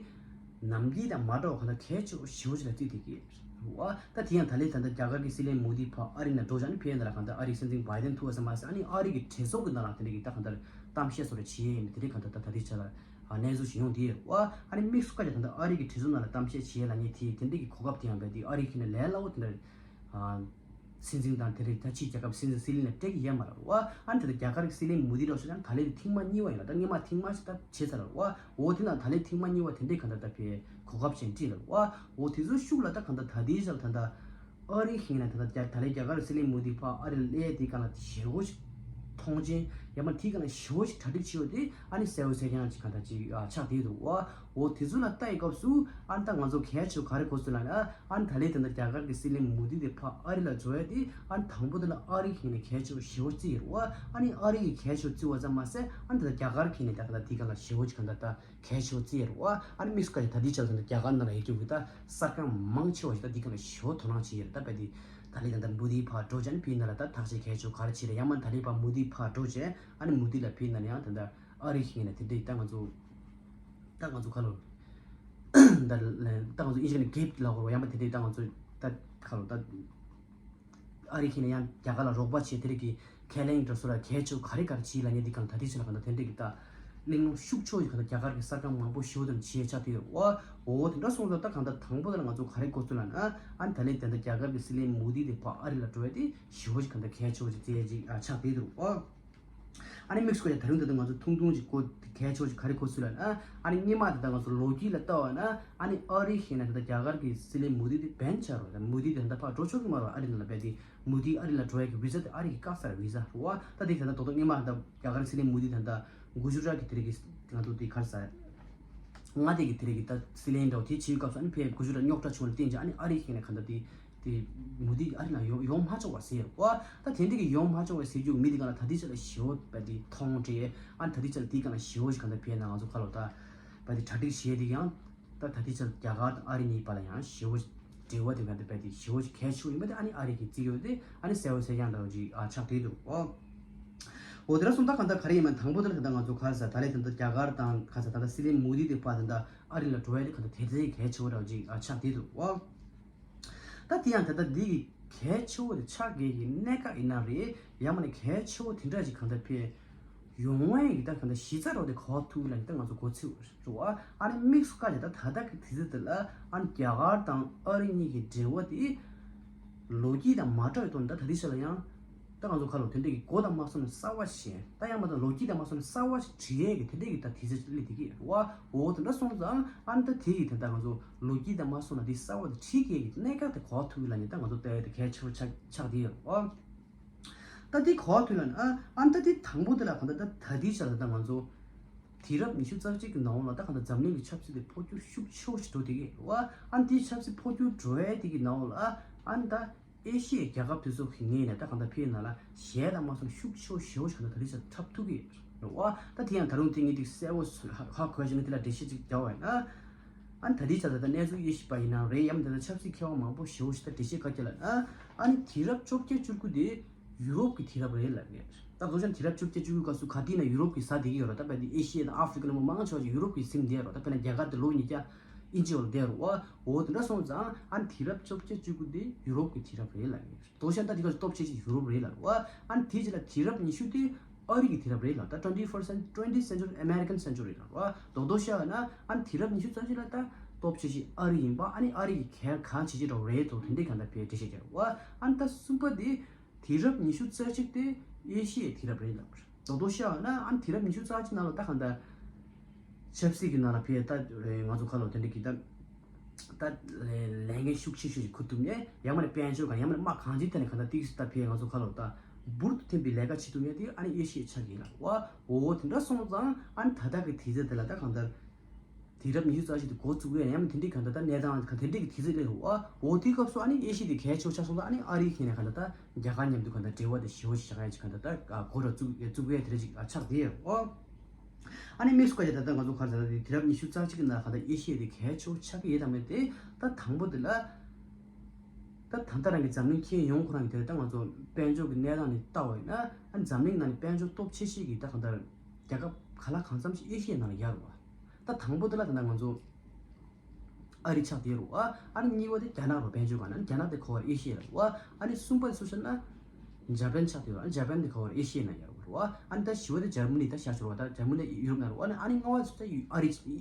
ནམ་རྒྱུན་དང་མ་འདྲ་བ་གང་ལྟར་གལ་ཆེ་བ་ཞེ་པོ་ཅིག་ལ་བརྩིས་བསྡད་ཀྱི་རེད་པ། ད་དེ་ཡང་ད་ལན་ད་ལྟ་རྒྱ་གར་གྱི་སྲིད་བློན་མོ་དི་ཕར་ཨ་རི་ལ་འགྲོ་བྱས་ནས་ཕེབས་ཡོང་དུས་ལ་གང་ལྟར་ཨ་རིའི་སྲིད་འཛིན་བྷའི་ཌེན་ཐུག་པ་ཙམ་མ་ཟད། ཨ་ནི་ཨ་རི་གི་གྲོས་ཚོགས་ཀྱི་ནང་ལ་དེ་འདྲ་གི་ད་གང་ལྟར་གཏམ་བཤད་སོགས་རེ་བྱས་ཡོད་མེད་དེ་འདྲ་གང་ལྟར་ད་ད་ལྟའི་ཆ་ལ་ཨ་གནས་ཚུལ་ཞིག་ཡོང་བསྡད་ཡོད་རེད་པ། ཨ་ནི་དམིགས་སུ་བཀར་བྱས་ད་ལྟ་ཨ་རི་གི་གྲོས་ཚོགས་ནང་ལ་གཏམ་བཤད་བྱས་ལབ་མཁན་དེ་དེ་འདྲ་གི་གོ་སྐབས་དེ་ཡང་རྦད་དེ་ཨ་རི་གི་ནས་ལས་སླ་བོ་དེ་འདྲ་ཨ། སྲིད་འཛིན་དང་དེ་རིང་ད་ཕྱིའི་རྒྱལ་ཁབ་སྲིད་འཛིན་སྲིད་བློན་ལ་སྤྲད་ཀྱི་ཡོད་མ་རེད་པ། ཨ་ནི་ད་ལྟ་རྒྱ་གར་གྱི་སྲིད་བློན་མོ་དི་འདྲ་བོ་ཞིག་ད་ད་ལན་དེ་ཐེངས་མ་གཉིས་པ་ཡིན་ལ། ད་སྔོན་མ་ཐེངས་མ་ཞིག་ད་བྱས་ཚར་རེད་པ། འོ་དེ་ན་ད་ལན་ཐེངས་མ་གཉིས་པ་དེ་འདྲའི་གང་ལྟར་ད་ཕར་གོ་སྐབས་ཅིག་སྤྲད་ལབ་པ། འོ་དེ་ཚོའི་ཤུགས་ལ་ད་གང་ལྟར་ད་ལྟའི་ཆར་ད་ལྟ་ཨ་རི་ཧིང་ན་ད་ལྟ་རྒྱ་ད་ལན་རྒྱ་གར་གྱི་སྲིད་བློན་མོ་དི་ཕར་ཨ་རི་ལ་སླེབས་དེ་གང་ལ་ཞེ་པོ་ཞིག་མཐོང་ཆེན་ཡང་མ་དེ་གང་ལ་ཞེ་པོ་ཞིག་གྲ་སྒྲིག་བྱས་ཡོད་དེ་ཨ་ནི་གསལ་པོ་གསལ་རྐྱང་ཅིག་གང་ལྟར་ཅིག་ཨ་ཆགས་བསྡད་འདུག་པ། འོ་དེ་ཚོ་ལ་ལྟ་ཡི་སྐབས་སུ་ཨ་ནི་ད་ང་ཚོ་གལ་ཆེ་བ་ག་རེ་གོ་སོང་ལབ་ན། ཨ་ནི་ད་ལན་ད་ལྟ་རྒྱ་གར་གྱི་སྲིད་བློན་མོ་དི་དེ་ཕར་ཨ་རི་ལ་འགྲོ་ཡ་དེ་ཨ་ནི་དང་པོ་དེ་ལ་ཨ་རི་གི་ནས་གལ་ཆེ་བ་ཞེ་པོ་བརྩི་ཡོད་རེད་པ། ཨ་ནི་ཨ་རི་གི་གལ་ཆེ་བ་བརྩི་བ་ཙམ་མ་ཟད་ཨ་ནི་ད་ལྟ་རྒྱ་གར་གི་ནས་ད་ག་ད་དེ་ག་ལ་ཞེ་པོ་ཅིག་ག་ད་ད་གལ་ཆེ་བ་བརྩི་ཡོད་རེད་པ། ཨ་ནི་དམིགས་སུ་བཀར་ད་ལྟའི་ཆར་ད་ལྟ་རྒྱ་གར་ནང་ལ་ཡོད་རྒྱུ་གི་ད་གསར་ཁང་མང་ཆེ་བ་ཞིག་ད་དེ་ག་ལ་ཞེ་པོ་དོ་སྣང་བྱེད་ཡོད་རེད། ད་རྦད་དེ་ད་ལན་ད་ལྟ་མོ་དི་ཕར་འགྲོ་བྱས་ནས་ཕར་ཡིན་ན་ལ་ད་ཐག་གཅོད་གལ་ཆེ་བ་ག་རེ་བྱེད་རེད། ཡང་མ་ད་ལན་ཕར་མོ་དི་ཕར་འགྲོ་བྱས་ཨ་ནི་མོ་དི་ལ་ཕར་ཡིན་ན་ཡང་ད་ལྟ་ཨ་རི་གི་ནས་དེ་འདྲའི་ད་ང་ཚོ་ད་ང་ཚོ་ཁ་ལོ། ད་ད་ང་ཚོ་ཨིན་ཇི་ནས་གིཕ་ལ་གོ་ཡང་མ་དེ་འདྲའི་ད་ང་ཚོ་ད་ཁ་ལོ་ད་ཨ་རི་ཁྱེད་ནས་ཡང་རྒྱ་གར་ལ་རོགས་པ་བྱེད་དེ་རིགས་ཀྱི་ཁས་ལེན་འགྲོ་སོ་ལ་གལ་ཆེ་ག་རེ་ག་རེ་བྱེད་ལ་ཉེ་འདི་གང་ད་དེ་ཚོ་ལ་གང་ད་དེ་འདྲའི་གི་ད་གླེང་སློང་ཤུགས་ཆེ་བ་ཞིག་གང་ད་རྒྱ་གར་གི་གསར་ཁང་མང་པོ་ཞེ་པོ་དང་བྱེད་ཆགས་དུས་འོ་འོ་དེ་འདྲ་སོང་ཙང་ད་གང་ད་དང་པོ་དེ་ལ་ང་ཚོ་ག་རེ་གོ་ཚུལ་ལ་ན་ཨ་ནི་ད་ལན་དེ་འདྲ་རྒྱ་གར་གི་སྲིད་བློན་མོ་དི་དེ་ཕར་ཨ་རི་ལ་འགྲོ་བ་དེ་ཞེ་པོ་ཞིག་གང་ད་གལ་ཆེ་བ་ཞིག་བརྩི་ཡ་ཅིག་ཨ་ཆགས་དེ་འདུག་འོ། ཨ་ནི་དམིགས་སུ་བཀར་ཡ་ད་རུང་ད་ལྟ་ང་ཚོ་ཐུང་ཐུང་ཅིག་གོ་གལ་ཆེ་བ་ཅིག་ག་རེ་གོ་ཚུལ་ལ་ན། ཨ་ནི་སྔོན་མ་ད་ལྟ་ང་ཚོ་ལོ་རྒྱུས་ལ་ལྟ་བ་ན་ཨ་ནི་ཨ་རི་ཧེ་ན་ད་ལྟ་རྒྱ་གར་གི་སྲིད་བློན་མོ་དི་དེ་བྷན་བྱས་རོགས་ད་མོ་དི་དེ་ད་ལྟ་ཕར་འགྲོ་ཆོག་གི་མ་རེད། ཨ་རི་ནང་ལ་རྦད་དེ་མོ་དི་ཨ་རི་ལ་འགྲོ་ཡ་གི་བི་ཟ་དེ་ཨ་རི་གི་བཀག་ཚར་བི་ཟ་རེད་པ། ད་དེ་ད་ལྟ་རྡོག་རྡོག་སྔོན་མ་ད་ལྟ་རྒྱ་གར་སྲིད་བློན་མོ་དི་ད་ལྟ་གུ་ཇུ་རཱཏ་གི་དེ་རིགས་གི་ང་ཚོ་དེ་ག་རེ་ཟེར། མངའ་སྡེ་གི་དེ་རིགས་གི་ད་སྲིད་བློན་འདྲ་བོ་དེ་བྱེད་སྐབས་སུ་ཨ་ནི་ཕར་གུ་ཇུ་རཱཏ་རྙོག་དྲ་བྱུང་བ་ལ་བརྟེན་ཅིང་ཨ་ནི་ཨ་རི་ཧེ་ན་གང་ད་དེ། དེ་མོ་དི་ཨ་རི་ནང་ཡོང་ཡོང་མ་ཆོག་པ་ཟེར་བ། ད་དེ་འདྲ་གི་ཡོང་མ་ཆོག་པ་ཟེར་རྒྱུ་མི་དེ་ག་ལ་ད་ལྟའི་ཆ་ལ་ཞེ་པོ་བ་དེ་མཐོང་འདྲེ། ཨ་ནི་ད་ལྟའི་ཆ་ལ་དེའི་ག་ལ་ཞེ་པོ་ཞིག་ག་ད་ཕེ་ན་ང་ཚོ་ཁ་ལོ་ད་བ་དེ་གྲ་སྒྲིག་བྱས་དེ་ཡང་ད་ད་ལྟའི་ཆ་ལ་རྒྱ་གར་དང་ཨ་རི་གཉིས་བར་ལ་ཡང་ཞེ་པོ་འབྲེལ་བ་དེ་ག་ད་བ་དེ་ཞེ་པོ་ཞིག་གལ་ཆེ་བ་ཡིན་པ་དེ་ཨ་ནི་ཨ་རི་གི་བརྩི་ཡོད་དེ་ཨ་ནི་གསལ་བོ་གསལ་རྐྱང་འདྲ་བོ་ཅིག་ཨ་ཆགས་བསྡད་འདུག་ཨོ། འོ་དེ་ལ་སོང་ད་ག་ད་ག་རེ་ཡིན་མ་དང་པོ་དེ་ལ་ག་ད་ང་ཚོ་ག་རེ་ཟེར་ད་ལས་དེ་ད་རྒྱ་གར་དང་ག་ཟེར་ད་ད་སྲིད་བློན་མོ་དི་དེ་བ་དེ་ད་ཨ་རི་ལ་འགྲོ་བ་དེ་ག་ད་དེ་ཚོའི་གལ་ཆེ་བོ་འདྲ་བོ་ཅིག་ཨ་ཆགས་བསྡད་འདུག་ཨོ། ད་དེ་ཡང་ད་ལྟ་འདི་གི་གལ་ཆེ་བོ་དེ་ཆགས་དགོས་ཀྱི་གནད་འགག་ཡིན་ན་རེད། ཡང་མིན་ན་གལ་ཆེ་བོ་དེ་འདྲ་ཞིག་གང་ལྟར་ཕེ་ཡོང་བ་ཡིན་གྱི་ད་གང་ལྟར་གཞི་རྩ་རོ་དེ་ག་པར་ཐུག་ལ་ནི་ད་ང་ཚོ་གོ་ཚོད་རེད་བ། ཨ་ནི་དམིགས་སུ་བཀར་ཏེ་ད་ད་ལྟ་གི་དུས་ཚོད་དེ་ལ་ཨ་ནི་རྒྱ་གར་དང་ཨ་རི་གཉིས་ཀྱི་འབྲེལ་བ་དེ་ལོ་རྒྱུས་དང་མ་འདྲ་བའི་ཐོག་ནས་ད་ད་ལྟའི་ཆ་ལ་ཡང་ད་ང་ཚོ་ཁ་ལོ་དེ་འདྲ་གི་གོ་དང་མ་སོང་ནས་གསར་བ་ཞིག་ད་ཡང་མ་ད་ལོ་རྒྱུས་དང་མ་སོང་ནས་གསར་བ་ཞིག་བྲིས་ཡས་ཀྱི་དེ་འདྲ་གི་ད་དུས་ཚོད་སླེབས་བསྡད་ཀྱི་རེད་བ། འོ་དེ་འདྲ་སོང་ཙང་ཨ་ནི་ད་དེ་ཡི་དེ་ད་ང་ཚོ་ལོ་རྒྱུས་དང་མ་སོང་ན་དེ་གསར་བ་དེ་བྲིས་ཀྱི་ཡས་ཀྱི་གནད་འགག་དེ་ག་པར་ཐུག་ལ་ནི་ད་ང་ཚོ་ལྟ་ཡས་དེ་གལ་ཆེ་བོ་ཆགས་ཆགས་བསྡད་ཡོད་རེད་བ། ད་དེ་ག་པར་ཐུག་ལ་ནི་ཨ་ཨ་ནི་ད་དེ་དང་པོ་དེ་ལ་གང་ལྟར་ད་ད་དེའི་ཆ་ལ་ད་ང་ཚོ་དུས་རབས་ཉི་ཤུ་རྩ་གཅིག་གི་ནང་ལ་ད་གང་ལྟར་འཛམ་གླིང་གི་ཆབ་སྲིད་དེ་འཕོ་འགྱུར་ཤུགས་ཆེ་བོ་ཞིག་འགྲོ་བསྡད་ཀྱི་རེད་བ། ཨ་ནི་དེའི་ཆབ་སྲིད་འཕོ་འགྱུར་འགྲོ་ཡས་དེ་གི་ནང་ལ་ཨ་ནི་ད། ཨེ་ཤི་ཡའི་རྒྱལ་ཁབ་དེ་ཚོ་གི་ངོས་ནས་ད་གང་ལྟར་ཕེ་ཡི་ནང་ལ་གཞས་དང་མ་སོང་ཤུགས་ཆེ་བོ་ཞེ་པོ་ཞིག་གང་ལྟར་ད་རེས་ཆ་འཁྲབ་ཐུབ་ཀྱི་རེད་བ། ད་དེ་ཡང་ད་རུང་དེ་ངས་ཏིག་གསལ་བོ་ཧ་ཧ་གོ་ཞིག་ནི་དེ་ལ་འགྲེལ་བཤད་ཅིག་རྒྱག་པ་ཡིན་ན། ཨ་ནི་ད་རེས་ཆ་ད་ལྟ་གནས་ཚུལ་དབྱེ་ཞིབ་པ་ཡིན་ནའང་རེད། ཡང་ད་ལྟ་ཆབ་སྲིད་མཁས་པ་མང་པོ་ཞེ་པོ་ཞིག་ད་འགྲེལ་བཤད་ག་རྒྱག་ལ་ན། ཨ་ནི་དུས་རབས་བཅོ་བརྒྱད་བཅུ་དགུ་དེ་ཡུ་རོབ་ཀྱི་དུས་རབས་རེད་ལབ་ཀྱི་རེད། ད་བཟོ་ཅན་དུས་རབས་བཅོ་བརྒྱད་བཅུ་དགུའི་སྐབས་སུ་ག་དུས་ན་ཡུ་རོབ་ཀྱི་ས་དེ་གི་ཡོད་རེད། ད་བས་དེ་ཨེ་ཤི་ཡ་དང་ཨ་ཧྥི་རི་ཀ་ལ་མང་ཆེ་བ་ཞིག་ཡུ་རོབ་ཀྱི་ཟིན་བསྡད་རེད། ད་བས་ན་རྒྱ་གར་དེ་ལོ་ཉིས་བརྒྱ་ཨིན་ཇི་བར་བསྡད་རེད་བ། འོ་དེ་འདྲ་སོང་ཙང་ཨ་ནི་དུས་རབས་བཅོ་བརྒྱད་བཅུ་དགུ་དེ་ཡུ་རོབ་ཀྱི་དུས་རབས་རེད་ལབ་ཡོད། དོ་ཤ་ད་དེ་ག་སྟོབས་ཆེ་ཆེ་ཡུ་རོབ་རེད་ལབ་རེད་བ། ཨ་ནི་དེ་རྗེས་ལ་དུས་རབས་ཉི་ཤུ་དེ་ཨ་རི་གི་དུས་རབས་རེད་ལབ། ད་twenty first cent- twenty century American century རེད་བ། དོ་དོ་ཤ་ན་ཨ་ནི་དུས་རབས་ཉི་ཤུ་རྩ་གཅིག་ལ་ད་སྟོབས་ཆེ་ཆེ་ཨ་རི་ཡིན་པ། ཨ་ནི་ཨ་རི་གི་གལ་གང་ཆེ་ཆེ་འགྲོ་རེད་དོ་དེ་འདྲའི་གང་ལྟར་ཕེ་འགྲེལ་བཤད་རྒྱག་རེད་བ། ཨ་ནི་ད་གསུམ་པ་དེ་དུས་རབས་ཉི་ཤུ་རྩ་གཅིག་དེ་ཨེ་ཤི་ཡའི་དུས་རབས་རེད་ལབ་རེད། རྡོག་རྡོག་བཤད་པ་ན་ཨ་ནི་དུས་རབས་ཉི་ཤུ་རྩ་གཅིག་ནང་ལ་ད་གང་ལྟར་ཆབ་སྲིད་ཀྱི་ནང་ལ་ཕེ་ད་ང་ཚོ་ཁ་ལོ་དེ་འདྲ་གི་ད་ད་ལས་འགན་ཤུགས་ཆེ་ཤོས་ཤིག་འཁུར་ཐུབ་མཁན། ཡང་མིན་ན་དཔལ་འབྱོར་གང་ཡང་མིན་ན་དམག་གང་ཅིའི་ཐད་ནས་གང་ལྟར་ཏིག་ཙམ་ད་ཕེ་ང་ཚོ་ཁ་ལོ་ད་འབུར་དུ་ཐོན་པའི་ལས་ཀ་བྱེད་ཐུབ་མཁན་དེ་ཨ་ནི་ཨེ་ཤི་ཡའི་ཆ་གི་ལ་བ། འོ་དེ་འདྲ་སོང་ཙང་ཨ་ནི་ད་ལྟ་གི་དུས་ཚོད་དེ་ལ་ད་གང་ལྟར། དུས་རབས་ཉི་ཤུ་རྩ་གཅིག་ཏུ་འགོ་བཙུགས་པའི་ཡང་མིན་དེ་འདྲའི་གང་ལྟར་ད་གནས་སྟངས་གང་དེ་འདྲའི་གི་དུས་ཚོད་སླེབས་རུང་བ། འོ་དེའི་སྐབས་སུ་ཨ་ནི་ཨེ་ཤི་ཡ་དེ་གལ་ཆེ་བོ་ཆགས་སོང་ཙང་ཨ་ནི་ཨ་རིའི་ཁྱེད་ནས་གང་ལྟར་ད་རྒྱ་གར་མཉམ་དུ་གང་ལྟར་འབྲེལ་བ་དེ་ཞེ་པོ་ཞིག་བཞག་ཡ་ཅིག་གང་ལྟར་ད་འགོ་ར་བཙུགས་བཙུགས་པའི་དེ་འདྲ་ཅིག་ཆགས་བསྡད་ཡོད་རེད་བ། ཨ་ནི་དམིགས་སུ་བཀར་ཡ་ད་ལྟ་ང་ཚོ་ག་རེ་ཟེར་ན་དེ་དུས་རབས་ཉི་ཤུ་རྩ་གཅིག་གི་ནང་གང་ལྟར་ཨེ་ཤི་ཡ་དེ་གལ་ཆེ་བོ་ཆགས་ཀྱི་ཡོད་དམ་མེད་དེ། ད་དང་པོ་དེ་ལ་ད་ད་ལྟ་རང་གི་འཛམ་གླིང་ཁྱེད་ཡོང་ཁོ་རང་གི་དེ་ལ་ད་ང་ཚོ་དཔལ་འབྱོར་གྱི་གནས་སྟངས་ནས་བལྟ་བ་ཡིན་ན། ཨ་འཛམ་གླིང་ནང་ནས་དཔལ་འབྱོར་སྟོབས་ཆེ་ཤོས་ཀྱི་ད་གང་ལྟར་རྒྱལ་ཁབ་གང་ལ་གང་འཚམ་ཞིག་ཨེ་ཤི་ཡའི་ནང་ལ་ཡོད་རེད་བ། ད་དང་པོ་དེ་ལ་ད་ལྟ་ང་ཚོ་ཨ་རི་ཆགས་བསྡད་ཡོད་རེད་བ། ཨ་ནི་གཉིས་པ་དེ་རྒྱ་ནག་རེད་བ། དཔལ་འབྱོར་སྒང་ནས་རྒྱ་ནག་དེ་ག་བར་ཨེ་ཤི་ཡ་རེད་བ། ཨ་ནི་གསུམ་པ་དེ་སུ་ཟེར་ན་འཇར་པན་ཆགས་བསྡད་ཡོད་རེད། ཨ་ནི་འཇར་པན་དེ་ག་བར་ཨེ་ཤི་ཡའི་ནང་ཡོད་རེད་བ། ཨ་ནི་ད་བཞི་པ་དེ་འཇར་མ་ནི་ད་ཤར་ཕྱོགས་རེད་བ། ད་འཇར་མ་ནི་ཡུ་རོབ་ནང་རེད་བ། ཨ་ནི་ཨ་ནི་ལྔ་པ་དེ་སུ་ད་ཨ་རི་རྒྱ་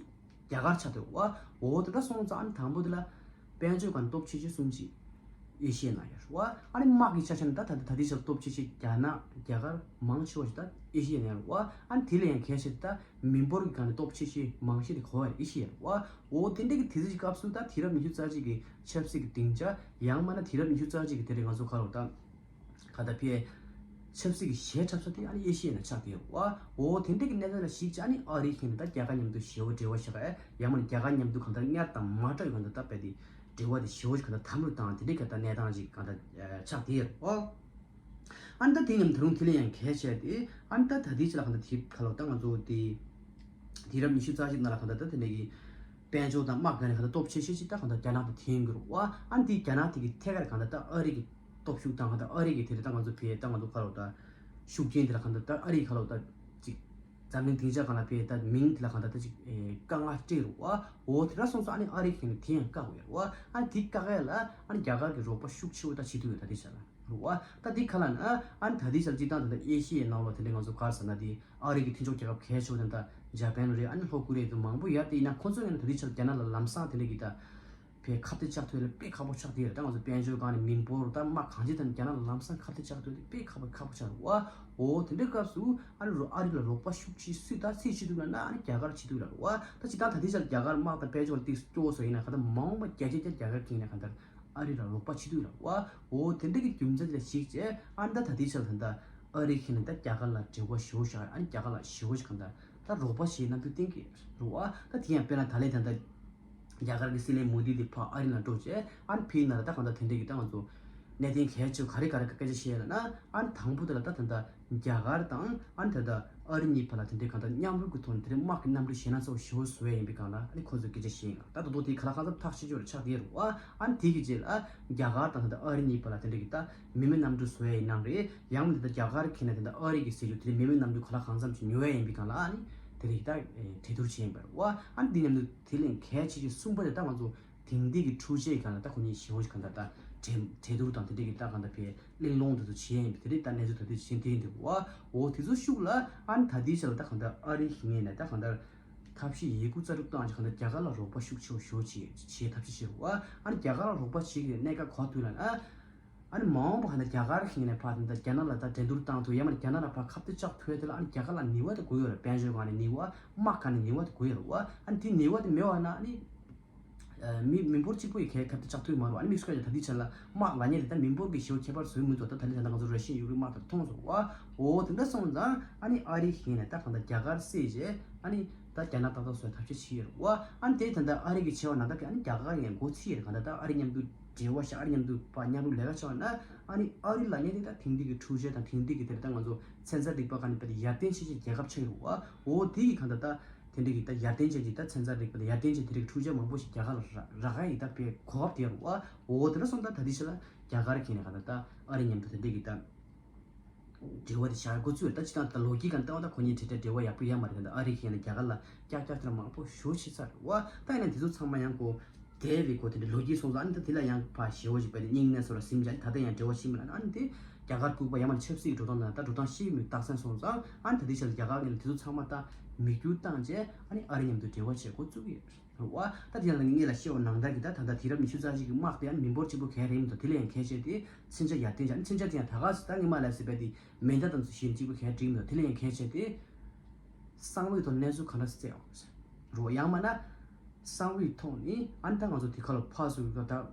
གར་ཆགས་བསྡད་ཡོད་རེད་བ། འོ་དེ་འདྲ་སོང་ཙང་ཨ་ནི་དང་པོ་དེ་ལ་དཔལ་འབྱོར་སྒང་སྟོབས་ཆེ་ཤོས་གསུམ་ཅིག་ཨེ་ཤི་ཡའི་ནང་ཡོད་རེད་བ། ཨ་ནི་དམག་གི་ཆ་བཞག་ན་ད་ད་ད་ལྟའི་ཆར་སྟོབས་ཆེ་ཤོས་རྒྱ་ནག་རྒྱ་གར་མང་ཆེ་བ་ཞིག་ད་ཨེ་ཤི་ཡའི་ནང་ཡོད་རེད་བ། ཨ་ནི་དེ་ལས་ཡང་གལ་ཆེ་ད་མི་འབོར་གྱི་སྒང་ནས་སྟོབས་ཆེ་ཤོས་མང་ཤོས་དེ་ག་བ་ཨེ་ཤི་ཡ་རེད་བ། འོ་དེ་འདྲ་གི་དུས་ཚོད་ཀྱི་སྐབས་སུ་ད་དུས་རབས་ཉི་ཤུ་རྩ་གཅིག་གི་ཆབ་སྲིད་ཀྱི་སྡིངས་ཆ། ཡང་མིན་ན་དུས་རབས་ཉི་ཤུ་རྩ་གཅིག་གི་དེ་རིང་ང་ཚོ་ག་རེ་ད་ག་ད་ཕའི་ཆབ་སྲིད་ཀྱི་གཞས་འཁྲབ་ས་དེ་ཨ་ནི་ཨེ་ཤི་ཡའི་ནང་ཆགས་བསྡད་ཡོད་རེད་བ། འོ་དེ་འདྲ་གི་གནས་སྟངས་ལ་གཞིགས་བྱས་ཨ་ནི་ཨ་རིའི་ཁྱེད་ནས་ད་རྒྱ་གར་མཉམ་དུ་ཞེ་པོ་འབྲེལ་བ་བཞག་ཡ། ཡང་མིན་ན་རྒྱ་གར་མཉམ་དུ་གང་ལྟར་སྔར་དང་མ་འདྲ་བའི་གང་ལྟར་ད་རྦད་དེ་འབྲེལ་བ་དེ་ཞེ་པོ་ཞིག་གང་ལྟར་དམ་རུ་བཏང་། དེ་འདྲའི་ག་ད་གནས་སྟངས་ཅིག་གང་ལྟར་ཆགས་བསྡད་ཡོད་རེད་བ། ཨ་ནི་ད་དེ་མཉམ་ད་རུང་དེ་ལས་ཡང་གལ་ཆེ་དེ། ཨ་ནི་ད་ད་ལྟའི་ཆ་ལ་གང་ལྟར་དེ་ག་ལོ་ད་ང་ཚོ་དེ་དུས་རབས་ཉི་ཤུ་རྩ་གཅིག་ནང་ལ་གང་ལྟར་ད་དེ་འདྲ་གི་དཔལ་འབྱོར་དང་དམག་སྒང་ནས་གང་ལྟར་སྟོབས་ཆེ་ཤོས་ཅིག་ད་གང་ལྟར་རྒྱ་ནག་དེ་ཐོན་གྱི་རེད་བ། ཨ་ནི་དེ་རྒྱ་ནག་དེ་གི་ཐད་ཀར་གང་ལྟར་ད་ཨ་རི་གི་སྟོབས་ཤུགས་དང་གང་ལྟར་ཨ་རི་གི་དེ་རེད་ད་ང་ཚོ་བལ་ད་ང་ཚོ་ག་ལོ་ད་ཤུགས་རྐྱེན་དེ་ལ་གང་ལྟར་ད་ཨ་རི་ག་ལོ་ད་ཅིག་འཛམ་གླིང་སྡིངས་ཆ་སྒང་ལ་བལ་ད་མིང་དེ་ལ་གང་ལྟར་ད་ཅིག་ཨེ་དཀའ་ངལ་སྤྲད་རེད་བ། འོ་དེ་འདྲ་སོང་ཙང་ཨ་ནི་ཨ་རི་གི་ནས་དེ་ཡང་བཀག་དགོས་རེད་བ། ཨ་ནི་དེ་བཀག་ཡ་ལ་ཨ་ནི་རྒྱ་གར་གི་རོགས་པ་ཤུགས་ཆེ་བོ་ད་བྱེད་ཐུབ་ཡོད་ད་ལྟའི་ཆ་ལ་རེད་བ། ད་དེ་ག་ལ་ན་ཨ་ནི་ད་ལྟའི་ཆ་ལ་སྤྱིར་བཏང་ད་ལྟ་ཨེ་ཤི་ཡའི་ནང་ལོགས་དེ་འདྲ་ང་ཚོ་ག་རེ་ཟེར་ན་དེ་ཨ་རི་གི་མཐུན་ཕྱོགས་རྒྱལ་ཁབ་གལ་ཆེ་བོ་དེ་ད་འཇར་པན་རེད། ཨ་ནི་ལྷོ་ཀོ་རི་ཡ་དེ་མང་པོ་ཡོད་དེ། ཡིན་ན་ཁོ་ཚོ་ཡང་ད་ལྟའི་ཆ་ལ་རྒྱ་ནག་ལ་ལམ་སང་དེ་འདྲ་གི་ད་བའི་ཁ་གཏད་བཅག་ཐུབ་ཡ་ལ་དཔེ་ཁག་པོ་ཆགས་བསྡད་ཡོད་རེད། ད་ང་ཚོ་དཔལ་འབྱོར་སྒང་ནས་མི་འབོར་དང་དམག་གང་ཅི་དང་རྒྱ་ནག་ལ་ལམ་སང་ཁ་གཏད་བཅག་ཐུབ་ཡ་དེ་དཔེ་ཁག་པོ་ཁག་པོ་ཆགས་རེད་བ། འོ་དེ་འདྲའི་སྐབས་སུ་ཨ་རི་རོ་ཨ་རི་ལ་རོགས་པ་ཤུགས་ཆེ་སུས་ད་སུས་བྱེད་ཐུབ་ལབ་ན་ཨ་ནི་རྒྱ་གར་བྱེད་ཐུབ་ལབ་རེད་བ། ད་སྤྱིར་བཏང་ད་ལྟའི་ཆར་རྒྱ་གར་དམག་དང་དཔལ་འབྱོར་ཏིག་སྐྱོ་བོ་བཟོ་ཡིན་ན་ག་ད་མ་འོངས་པ་བརྒྱ་ཆ་བརྒྱ་རྒྱ་གར་གིས་ནས་ག་ད་ཨ་རི་ལ་རོགས་པ་བྱེད་ཐུབ་ལབ་རེད་བ། འོ་དེ་འདྲ་གི་རྒྱུ་མཚན་དེ་ལ་གཞིགས་བྱས་ཨ་ནི་ད་ད་ལྟའི་ཆར་ད་ལྟ་ཨ་རི་གིས་ནས་ད་རྒྱ་གར་ལ་འབྲེལ་བ་ཞེ་པོ་བཞག་ཨ་ནི་རྒྱ་གར་ལ་ཞེ་པོ་ཞིག་ག་ད་ད་རོགས་པ་བྱེད་རྣམ་འགྱུར་བསྟན་གྱི་རེད་བ། ད་དེ་ཡང་དཔེར་ན་ད་ལན་ད་ལྟ་རྒྱ་གར་གྱི་སྲིད་བློན་མོ་དི་དེ་ཕར་ཨ་རི་ལ་འགྲོ་བྱས་ཨ་ནི་ཕེབས་ན་ལ་ད་གང་ལྟར་དེ་འདྲ་གི་ད་ང་ཚོ་གནད་དོན་གལ་ཆེ་ག་རེ་ག་རེ་སྐད་ཆ་བཤད་ཡ་ལབ་ན། ཨ་ནི་དང་པོ་དེ་ལ་ད་ད་ལྟ་རྒྱ་གར་དང་ཨ་ནི་ད་ལྟ་ཨ་རི་གཉིས་བར་ལ་དེ་འདྲའི་གང་ལྟར་མཉམ་རུབ་ཀྱི་ཐོག་ནས་དེ་འདྲའི་དམག་གི་གནམ་གྲུ་ཞེད་སྣང་ཚ་བོ་ཞེ་པོ་བཟོ་ཡ་ཡིན་པའི་སྒང་ལ་ཨ་ནི་ཁོ་ཚོས་སྐད་ཆ་བཤད་ཡིན་ལ། ད་ད་དུང་དེ་ག་ལ་གང་འཚམ་ཐག་ཆོད་ཆོད་ཆགས་བསྡད་ཡོད་རེད་བ། ཨ་ནི་དེ་གི་རྗེས་ལ་རྒྱ་གར་དང་ད་ལྟ་ཨ་རི་གཉིས་བར་ལ་དེ་འདྲ་གི་ད་མི་མེད་གནམ་གྲུ་བཟོ་ཡ་ཡིན་ནམ་རེད། ཡང་མིན་ད་ལྟ་རྒྱ་གར་གྱིས་ན་དེ་འདྲ་ཨ་རི་གི་ཟེར་རྒྱུ་དེ་འདྲའི་མི་མེད་གནམ་གྲུ་ག་ལ་གང་འཚམ་ཞིག་ཉོ་ཡ་ཡིན་པའི་སྒང་ལ་ཨ་ནི་དེ་རིགས་ད་གྲོས་བསྡུར་བྱས་ཡིན་པ་རེད་བ། ཨ་ནི་འདི་མཉམ་དུ་དེ་ལས་གལ་ཆེ་ཤོས་གསུམ་པ་དེ་ད་ང་ཚོ་དེང་དུས་ཀྱི་འཕྲུལ་ཆས་སྒང་ལ་ད་ཁོ་གཉིས་ཞེ་པོ་ཞིག་གང་ལྟར་ད་གྲོས་གྲོས་བསྡུར་དང་དེ་འདྲ་གི་ད་གང་ལྟར་བའི་གླེང་སློང་དེ་ཚོ་བྱས་ཡིན་པ་དེ་རིགས་ད་གནས་ཚུལ་ད་དུང་གཞན་དེ་ཡིན་འདུག་བ། འོ་དེ་ཚོ་ཤུགས་ལ་ཨ་ནི་ད་ལྟའི་ཆ་ལ་ད་གང་ལྟར་ཨ་རིའི་ངོས་ནས་ད་གང་ལྟར་ཐབས་ཤེས་ཡོད་རྒུ་རྩལ་སྤྲུགས་བཏང་ཅིག་གང་ལྟར་རྒྱ་གར་ལ་རོགས་པ་ཤུགས་ཆེ་བ་ཞེ་པོ་བྱེད་བྱེད་ཐབས་ཤེས་བྱེད་རེད་བ། ཨ་ནི་རྒྱ་གར་ལ་རོགས་པ་བྱེད་ཀྱི་གནད་འགག་ག་ཐུག་ལབ་ན། ཨ་ནི་མ་འོངས་པ་ག་ནས་རྒྱ་གར་གྱི་ངོས་ནས་ཕར་དེ་འདྲ་རྒྱ་ནག་ལ་ད་འགྲན་བསྡུར་བཏང་ཐུབ་ཡང་མིན་རྒྱ་ནག་ལ་ཕར་ཁ་གཏད་བཅག་ཐུབ་ཡ་དེ་ལ་ཨ་ནི་རྒྱ་གར་ལ་ནུས་པ་དེ་དགོས་ཡོད་རེད། དཔལ་འབྱོར་སྒང་ནས་ནུས་པ། དམག་སྒང་ནས་ནུས་པ་དེ་དགོས་ཡོད་རེད་བ། ཨ་ནི་དེ་ནུས་པ་དེ་མེད་པ་ན་ཨ་ནི་མི་མི་འབོར་གཅིག་པོ་ཡི་གའི་ཁ་གཏད་བཅག་ཐུབ་ཡོད་མ་རེད་བ། ཨ་ནི་དམིགས་སུ་བཀར་ཡ་ད་ལྟའི་ཆ་ལ་དམག་ལབ་མཁན་དེ་ད་མི་འབོར་གྱི་ཞེ་པོ་ཁྱད་པར་བཟོས་མི་འདུག་ད་ད་ལྟའི་ཆ་ལ་ང་ཚོ་ར་ཤི་ཡའི་ཡུཀ་རེན་དམག་དེ་མཐོང་སོང་བ། འོ་དེ་འདྲ་སོང་ཙང་ཨ་ནི་ཨ་རིའི་ངོས་ནས་ད་གང་ལྟར་རྒྱ་གར་བསད་བྱས་ཨ་ནི་ད་རྒྱ་ནག་ཏག་ཏག་བཟོ་ཡ་ཐབས་ཤེས་བྱེད་ཡོད་རེད་བ། ཨ་ནི་དེ་ད་ལྟ་ཨ་རི་གི་ཆེ་བ་ནང་ད་གི་ཨ་ནི་རྒྱ་གར་ཡང་མགོ་ཚིག་ཡོད་རེད། གང་ལྟར་ད་ཨ་རི་མཉམ་དུ་འབྲེལ་བ་བཞག་ཨ་རི་མཉམ་དུ་ཕར་མཉམ་རུབ་ལས་ཀ་བྱས་པ་ན་ཨ་ནི་ཨ་རི་ལབ་མཁན་དེ་ད་དེང་དུས་ཀྱི་འཕྲུལ་ཆས་དང་དེང་དུས་ཀྱི་དེ་ད་ང་ཚོ་ཚན་རྩལ་རིག་པ་ག་ནས་དཔེ་ཡར་ལྡན་ཆེ་ཆེ་རྒྱལ་ཁབ་ཆགས་ཡོད་རེད་བ། འོ་དེ་ཡི་གང་ལྟར་ད་དེ་འདྲ་གི་ད་ཡར་ལྡན་ཅན་གྱི་ད་ཚན་རྩལ་རིག་པ་དང་ཡར་ལྡན་ཅན་དེ་རིགས་འཕྲུལ་ཆས་མང་པོ་ཞིག་རྒྱ་གར་ལ་རག་རག་ཡ་ཡི་ད་དཔེ་གོ་སྐབས་དེ་ཡོད་རེད་བ། འོ་དེ་འདྲ་སོང་ཙང་ད་ལྟའི་ཆ་ལ་རྒྱ་གར་གྱི་ངོས་ནས་གང་ལྟར་ད་ཨ་རི་མཉམ་དུ་དེ་འདྲ་གི་ད་འབྲེལ་བ་དེ་བཞག་འགོ་བཙུགས་རེད། ད་སྤྱིར་བཏང་ད་ལོ་རྒྱུས་སྒང་ལྟ་བ་ད་ཁོ་གཉིས་དེ་འདྲ་འབྲེལ་བ་ཡག་པོ་ཡོད་མ་རེད། ད་ཨ་རི་གི་ངོས་ནས་རྒྱ་གར་ལ་ཀྱག་ཀྱག་དེ་འདྲ་མང་པོ་ཞེ་པོ་བྱས་ཚར་རེད་བ། ད་ཡིན་ན་དེ་ཚོ་ཚང་མ་ཡང་གོ་བསྡད་པའི་སྐོར་དེ་འདྲ་ལོ་རྒྱུས་སོང་ཙང་ཨ་ནི་ད་དེ་ལ་ཡང་ཕར་ཞེ་པོ་ཞིག་དཔེ་དེ་སྙིང་ནད་སོགས་ལ་ཟིན་བྱས་ཨ་ནི་ད་ལྟ་ཡང་འབྲེལ་བ་ཞིག་མི་ལ་ཨ་ནི་དེ་རྒྱ་གར་ལྐུགས་པ་ཡང་མ་ཆབ་སྲིད་ཀྱི་འགྲོ་སྟངས་དང་ད་འགྲོ་སྟངས་ཤེས་ཀྱི་མི་རྟགས་མཚན་སོང་ཙང་ཨ་ནི་ད་དེ་ཆ་ལ་རྒྱ་གར་ངོས་ནས་དེ་ཚོ་ཚང་མ་ད་མིག་རྒྱུག་བཏང་བྱས་ཨ་ནི་ཨ་རི་མཉམ་དུ་འབྲེལ་བ་བྱེད་འགོ་བཙུགས་ཀྱི་ཡོད་རེད་བ། ད་དེ་ཡང་ངས་ལ་བཤད་པ་ནང་ལྟར་གྱི་ད་ད་ལྟ་དུས་རབས་ཉི་ཤུ་རྩ་གཅིག་གི་དམག་དེ་ཨ་ནི་མི་འབོར་གཅིག་པོ་ག་རེ་ཡིན་མི་འདུག་དེ་ལས་ཡང་གལ་ཆེ་དེ་མཚོན་ཆ་ཡར་ལྡན་བྱས་ཨ་ནི་མཚོན་ཆ་དེ་ཡང་ད་ག་སེ་ད་ངས་མ་ལབ་སྲིད་པ་དེ་མེ་མདའ་དང་ཚོ་གཞན་གཅིག་པོ་ག་རེ་འགྲིག་མི་འདུག་དེ་ལས་ཡང་གལ་ཆེ་དེ། གསང་བའི་ཐོག་གནས་ཚུལ་ག་འདྲ་བཙལ་བ་རེད། ཡང་མིན་ན་གསང་བའི་ཐོག་ནས་ཨ་ནི་ད་ང་ཚོ་དེ་ཁ་ལ་ཕར་ཚུར་གི་ད་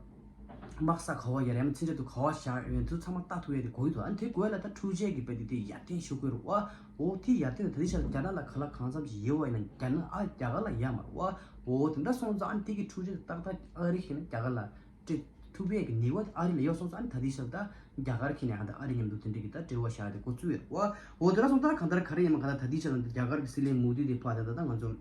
དམག་ས་ག་བ་ཡར་ཡང་མཚོན་ཆ་དུ་ག་བ་བཞག་ཡོད་དུ་ཚང་མ་ལྟ་ཐུབ་ཡས་དེ་དགོས་ཀྱི་འདུག་ཨ་ནི་དེ་དགོས་ལ་ད་འཕྲུལ་ཆས་ཀྱི་དཔེ་དེ་དེ་ཡར་ཐོན་ཞུ་དགོས་རུ་བ། འོ་དེ་ཡར་ཐོན་ད་དེ་ཆ་ལ་རྒྱ་ནག་ལ་ག་ལ་གང་འཚམ་ཞིག་ཡོད་བ་ཡིན་ན་རྒྱ་ནག་ཨ་རྒྱ་གར་ལ་ཡ་མ་རུ་བ། འོ་དེ་འདྲ་སོང་ཙང་ཨ་ནི་དེ་གི་འཕྲུལ་ཆས་ཏག་ཏག་ཨ་རི་ཁྱེད་ནི་རྒྱ་གར་ལ་སྤྲད་ཐུབ་ཡས་ཀྱི་ནུས་པ་ཨ་རི་ལ་ཡོད་སོང་ཙང་ཨ་ནི་ད་དེ་ཆ་ལ་ད་རྒྱ་གར་ཁྱེད་ནི་ཨ་ད་ཨ་རི་མཉམ་དུ་དེ་འདྲ་གི་ད་འབྲེལ་བ་བཞག་དེ་འགོ་བཙུགས་ཡོད་རུ་བ། འོ་དེ་འདྲ་སོང་ཙང་གང་ལྟར་ག་རེ་ཡིན་མ་གང་ལྟར་ད་དེ་ཆ་ལ་ད་རྒྱ་གར་གི་སྲིད་བློན་མོ་དི་དེ་ཕ་ད་ད་ད་ང་ཚོ།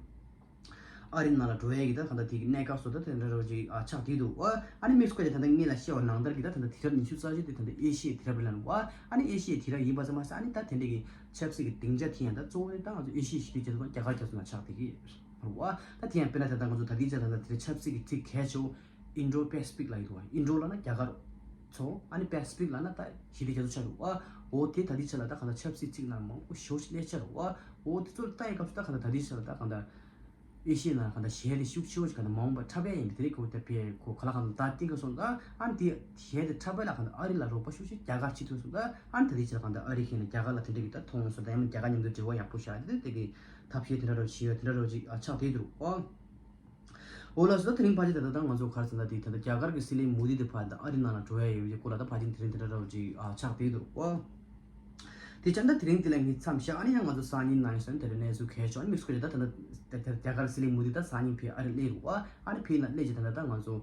ཨ་རི་ནང་ལ་འགྲོ་ཡས་ཀྱི་ད་གང་ལྟར་དེ་གི་གནད་འགག་སོ་ད་དེ་འདྲ་རོ་ཅིག་ཨ་ཆགས་བསྡད་འདུག་ཨ་ནི་མི་སྐོར་ཅིག་ད་ལྟ་ངེད་ལ་བཤད་པ་ནང་ལྟར་གྱི་ད་ད་ལྟ་དུས་རབས་ཉི་ཤུ་རྩ་གཅིག་དེ་ད་ལྟ་ཨེ་ཤི་ཡའི་དུས་རབས་རེད་ལབ་ནོ། ཨ་ནི་ཨེ་ཤི་ཡའི་དུས་རབས་ཡིན་པ་ཙམ་མ་ཟད་ཨ་ནི་ད་དེ་འདྲ་གི་ཆབ་སྲིད་ཀྱི་སྡིངས་ཆ་དེ་ཡང་ད་གཙོ་བོ་ནི་ད་ང་ཚོ་ཨེ་ཤི་ཡའི་ཞི་བདེ་རྒྱ་མཚོ་དང་རྒྱ་གར་རྒྱ་མཚོ་ནང་ཆགས་བསྡད་ཀྱི་རེད་བ། ད་དེ་ཡང་དཔེར་ན་ད་ལྟ་ང་ཚོ་ད་ལྟའི་ཆ་ད་ལྟ་དེ་འདྲ་ཆབ་སྲིད་ཀྱི་ཚིག་གལ་ཆེ་བོ་ཨིན་ཌོ་པེ་སི་ཕིག་ལབ་ཡོད་འདུག་བ། ཨིན་ཌོ་ལབ་ན་རྒྱ་གར་ཚོ་ཨ་ནི་པེ་སི་ཕིག་ལབ་ན་ད་ཞི་བདེ་རྒྱ་མཚོ་ཆགས་འདུག་བ། འོ་དེ་ད་ལྟའི་ཆ་ལ་ད་གང་ལྟར་ཆབ་སྲིད་ཚིག་ནང་མང་པོ་ཞེ་པོ་ཅིག་སླེབས་ཆགས་འདུག་བ། འོ་དེ་ཚོ་ལ་ལྟ་ཡི་སྐབས་སུ་ད་གང་ལྟར་ད་ལྟའི་ཆ་ལ་ད་གང་ལྟར། ཨེ་ཤི་ཡའི་ནང་གང་ལྟར་ཞི་བདེ་ཤུགས་ཆེ་བོ་ཞིག་གང་ལྟར་མ་འོངས་པ་འཁྲབ་ཡས་ཡིན་པའི་དེ་རིགས་ཁོ་དེ་བས་ཁོ་ག་ལ་གང་ལྟར་ད་ཏིང་ག་སོང་ད་ཨ་ནི་དེ་ཞི་བདེ་འཁྲབ་པ་ལ་གང་ལྟར་ཨ་རི་ལ་རོགས་པ་ཤུགས་ཆེ་རྒྱ་གར་བྱེད་ཐུབ་སོང་ད་ཨ་ནི་ད་དེ་ཕྱིར་གང་ལྟར་ཨ་རི་ཁྱེད་ནས་རྒྱ་གར་ལ་དེ་འདྲ་གི་ད་མཐོང་སོང་ད་ཡང་རྒྱ་གར་མཉམ་དུ་འབྲེལ་བ་ཡག་པོ་བཞག་དེ་དེ་གི་ཐབས་ཤེས་དེ་འདྲ་རོ་བྱེད་ཡོད་དེ་འདྲ་རོ་ཅིག་ཨ་ཆགས་བསྡད་འདུག་ཨ། འོ་ལགས་སོ། ད་དེ་རིང་ཕལ་ཆེར་ད་ལྟ་ད་ང་ཚོ་ག་རེ་ཟེར་ན་དེ་ད་ལྟ་རྒྱ་གར་གྱི་སྲིད་བློན་མོ་དི་དེ་ཕར་ད་ཨ་རི་ནང་ལ་འགྲོ་ཡ་ཡོད་པའི་སྐོར་ལ་ད་ཕལ་ཆེར་དེ་རིང་དེ་འདྲ་འདྲ་བོ་ཅིག་ཨ་ཆགས་བསྡད་འདུག་ཨོ། དེ་ཙང་ད་དེ་རིང་དེ་ལ་ངས་མཚམས་བཞག་ཨ་ནི་ཡང་ང་ཚོ་སང་ཉིན་ནང་ཡིན་ཟེར་ན་དེ་རིང་གནས་ཚུལ་གལ་ཆེ་ཨ་ནི་མི་སྐོར་ད་ད་ལྟ་ད་ད་རྒྱ་གར་སྲིད་བློན་མོ་དི་ད་སང་ཉིན་ཕེ་ཨ་རི་སླེབས་རུ་ཨ་ཨ་ནི་ཕེ་ན་སླེབས་ཀྱི་ད་ལྟ་ད་ང་ཚོ་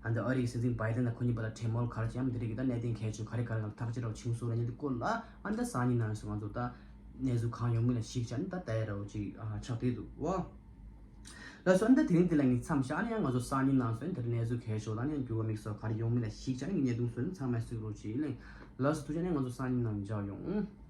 ཨ་ད་ཨ་རི་གི་སྲིད་འཛིན་བྷའི་ཏན་དང་ཁོ་གཉིས་བར་ལ་གྲོས་མོལ་ག་རེ་བྱས་ཨ་ནི་དེ་རིང་གི་ད་གནད་དོན་གལ་ཆེ་ག་རེ་ག་རེ་ལ་ཐག་གཅོད་རོགས་བྱུང་སོང་ར་ཉིན་དེ་སྐོར་ལ་ཨ་ནི་ད་སང་ཉིན་ནང་ཡིན་ཟེར་ང་ཚོ་ད་གནས་ཚུལ་གང་ཡོང་མིན་ལ་གཞིགས་བྱས་ཨ་ནི་ད་ད་ཡ་ར་བོ་ཅིག་ཨ་ཆགས་བསྡད་འདུག་ཨོ། ལགས་སོ། ཨ་ནི་ད་དེ་རིང་དེ་ལ་ངས་མཚམས་བཞག་ཨ་ནི་ཡང་ང་ཚོ་སང་ཉིན་ནང་སོན་དེར་གནས་ཚུལ་གལ་ཆེ་བ་དང་ཡང་འགྱུར་བ་དམིགས་སུ་ག་རེ་ཡོང་མིན་ལ་གཞིགས་བྱས་ཨ་ནི་ངས་བརྙན་ཐུང་སོན་ཚང་མས་གཟིགས་རོགས་བྱེད་ལེ། ལགས་སོ། ཐུགས་རྗེ་ཆེ། ཨ་ནི་ང་ཚོ་སང་ཉིན་ནང་མཇལ་ཡོང་།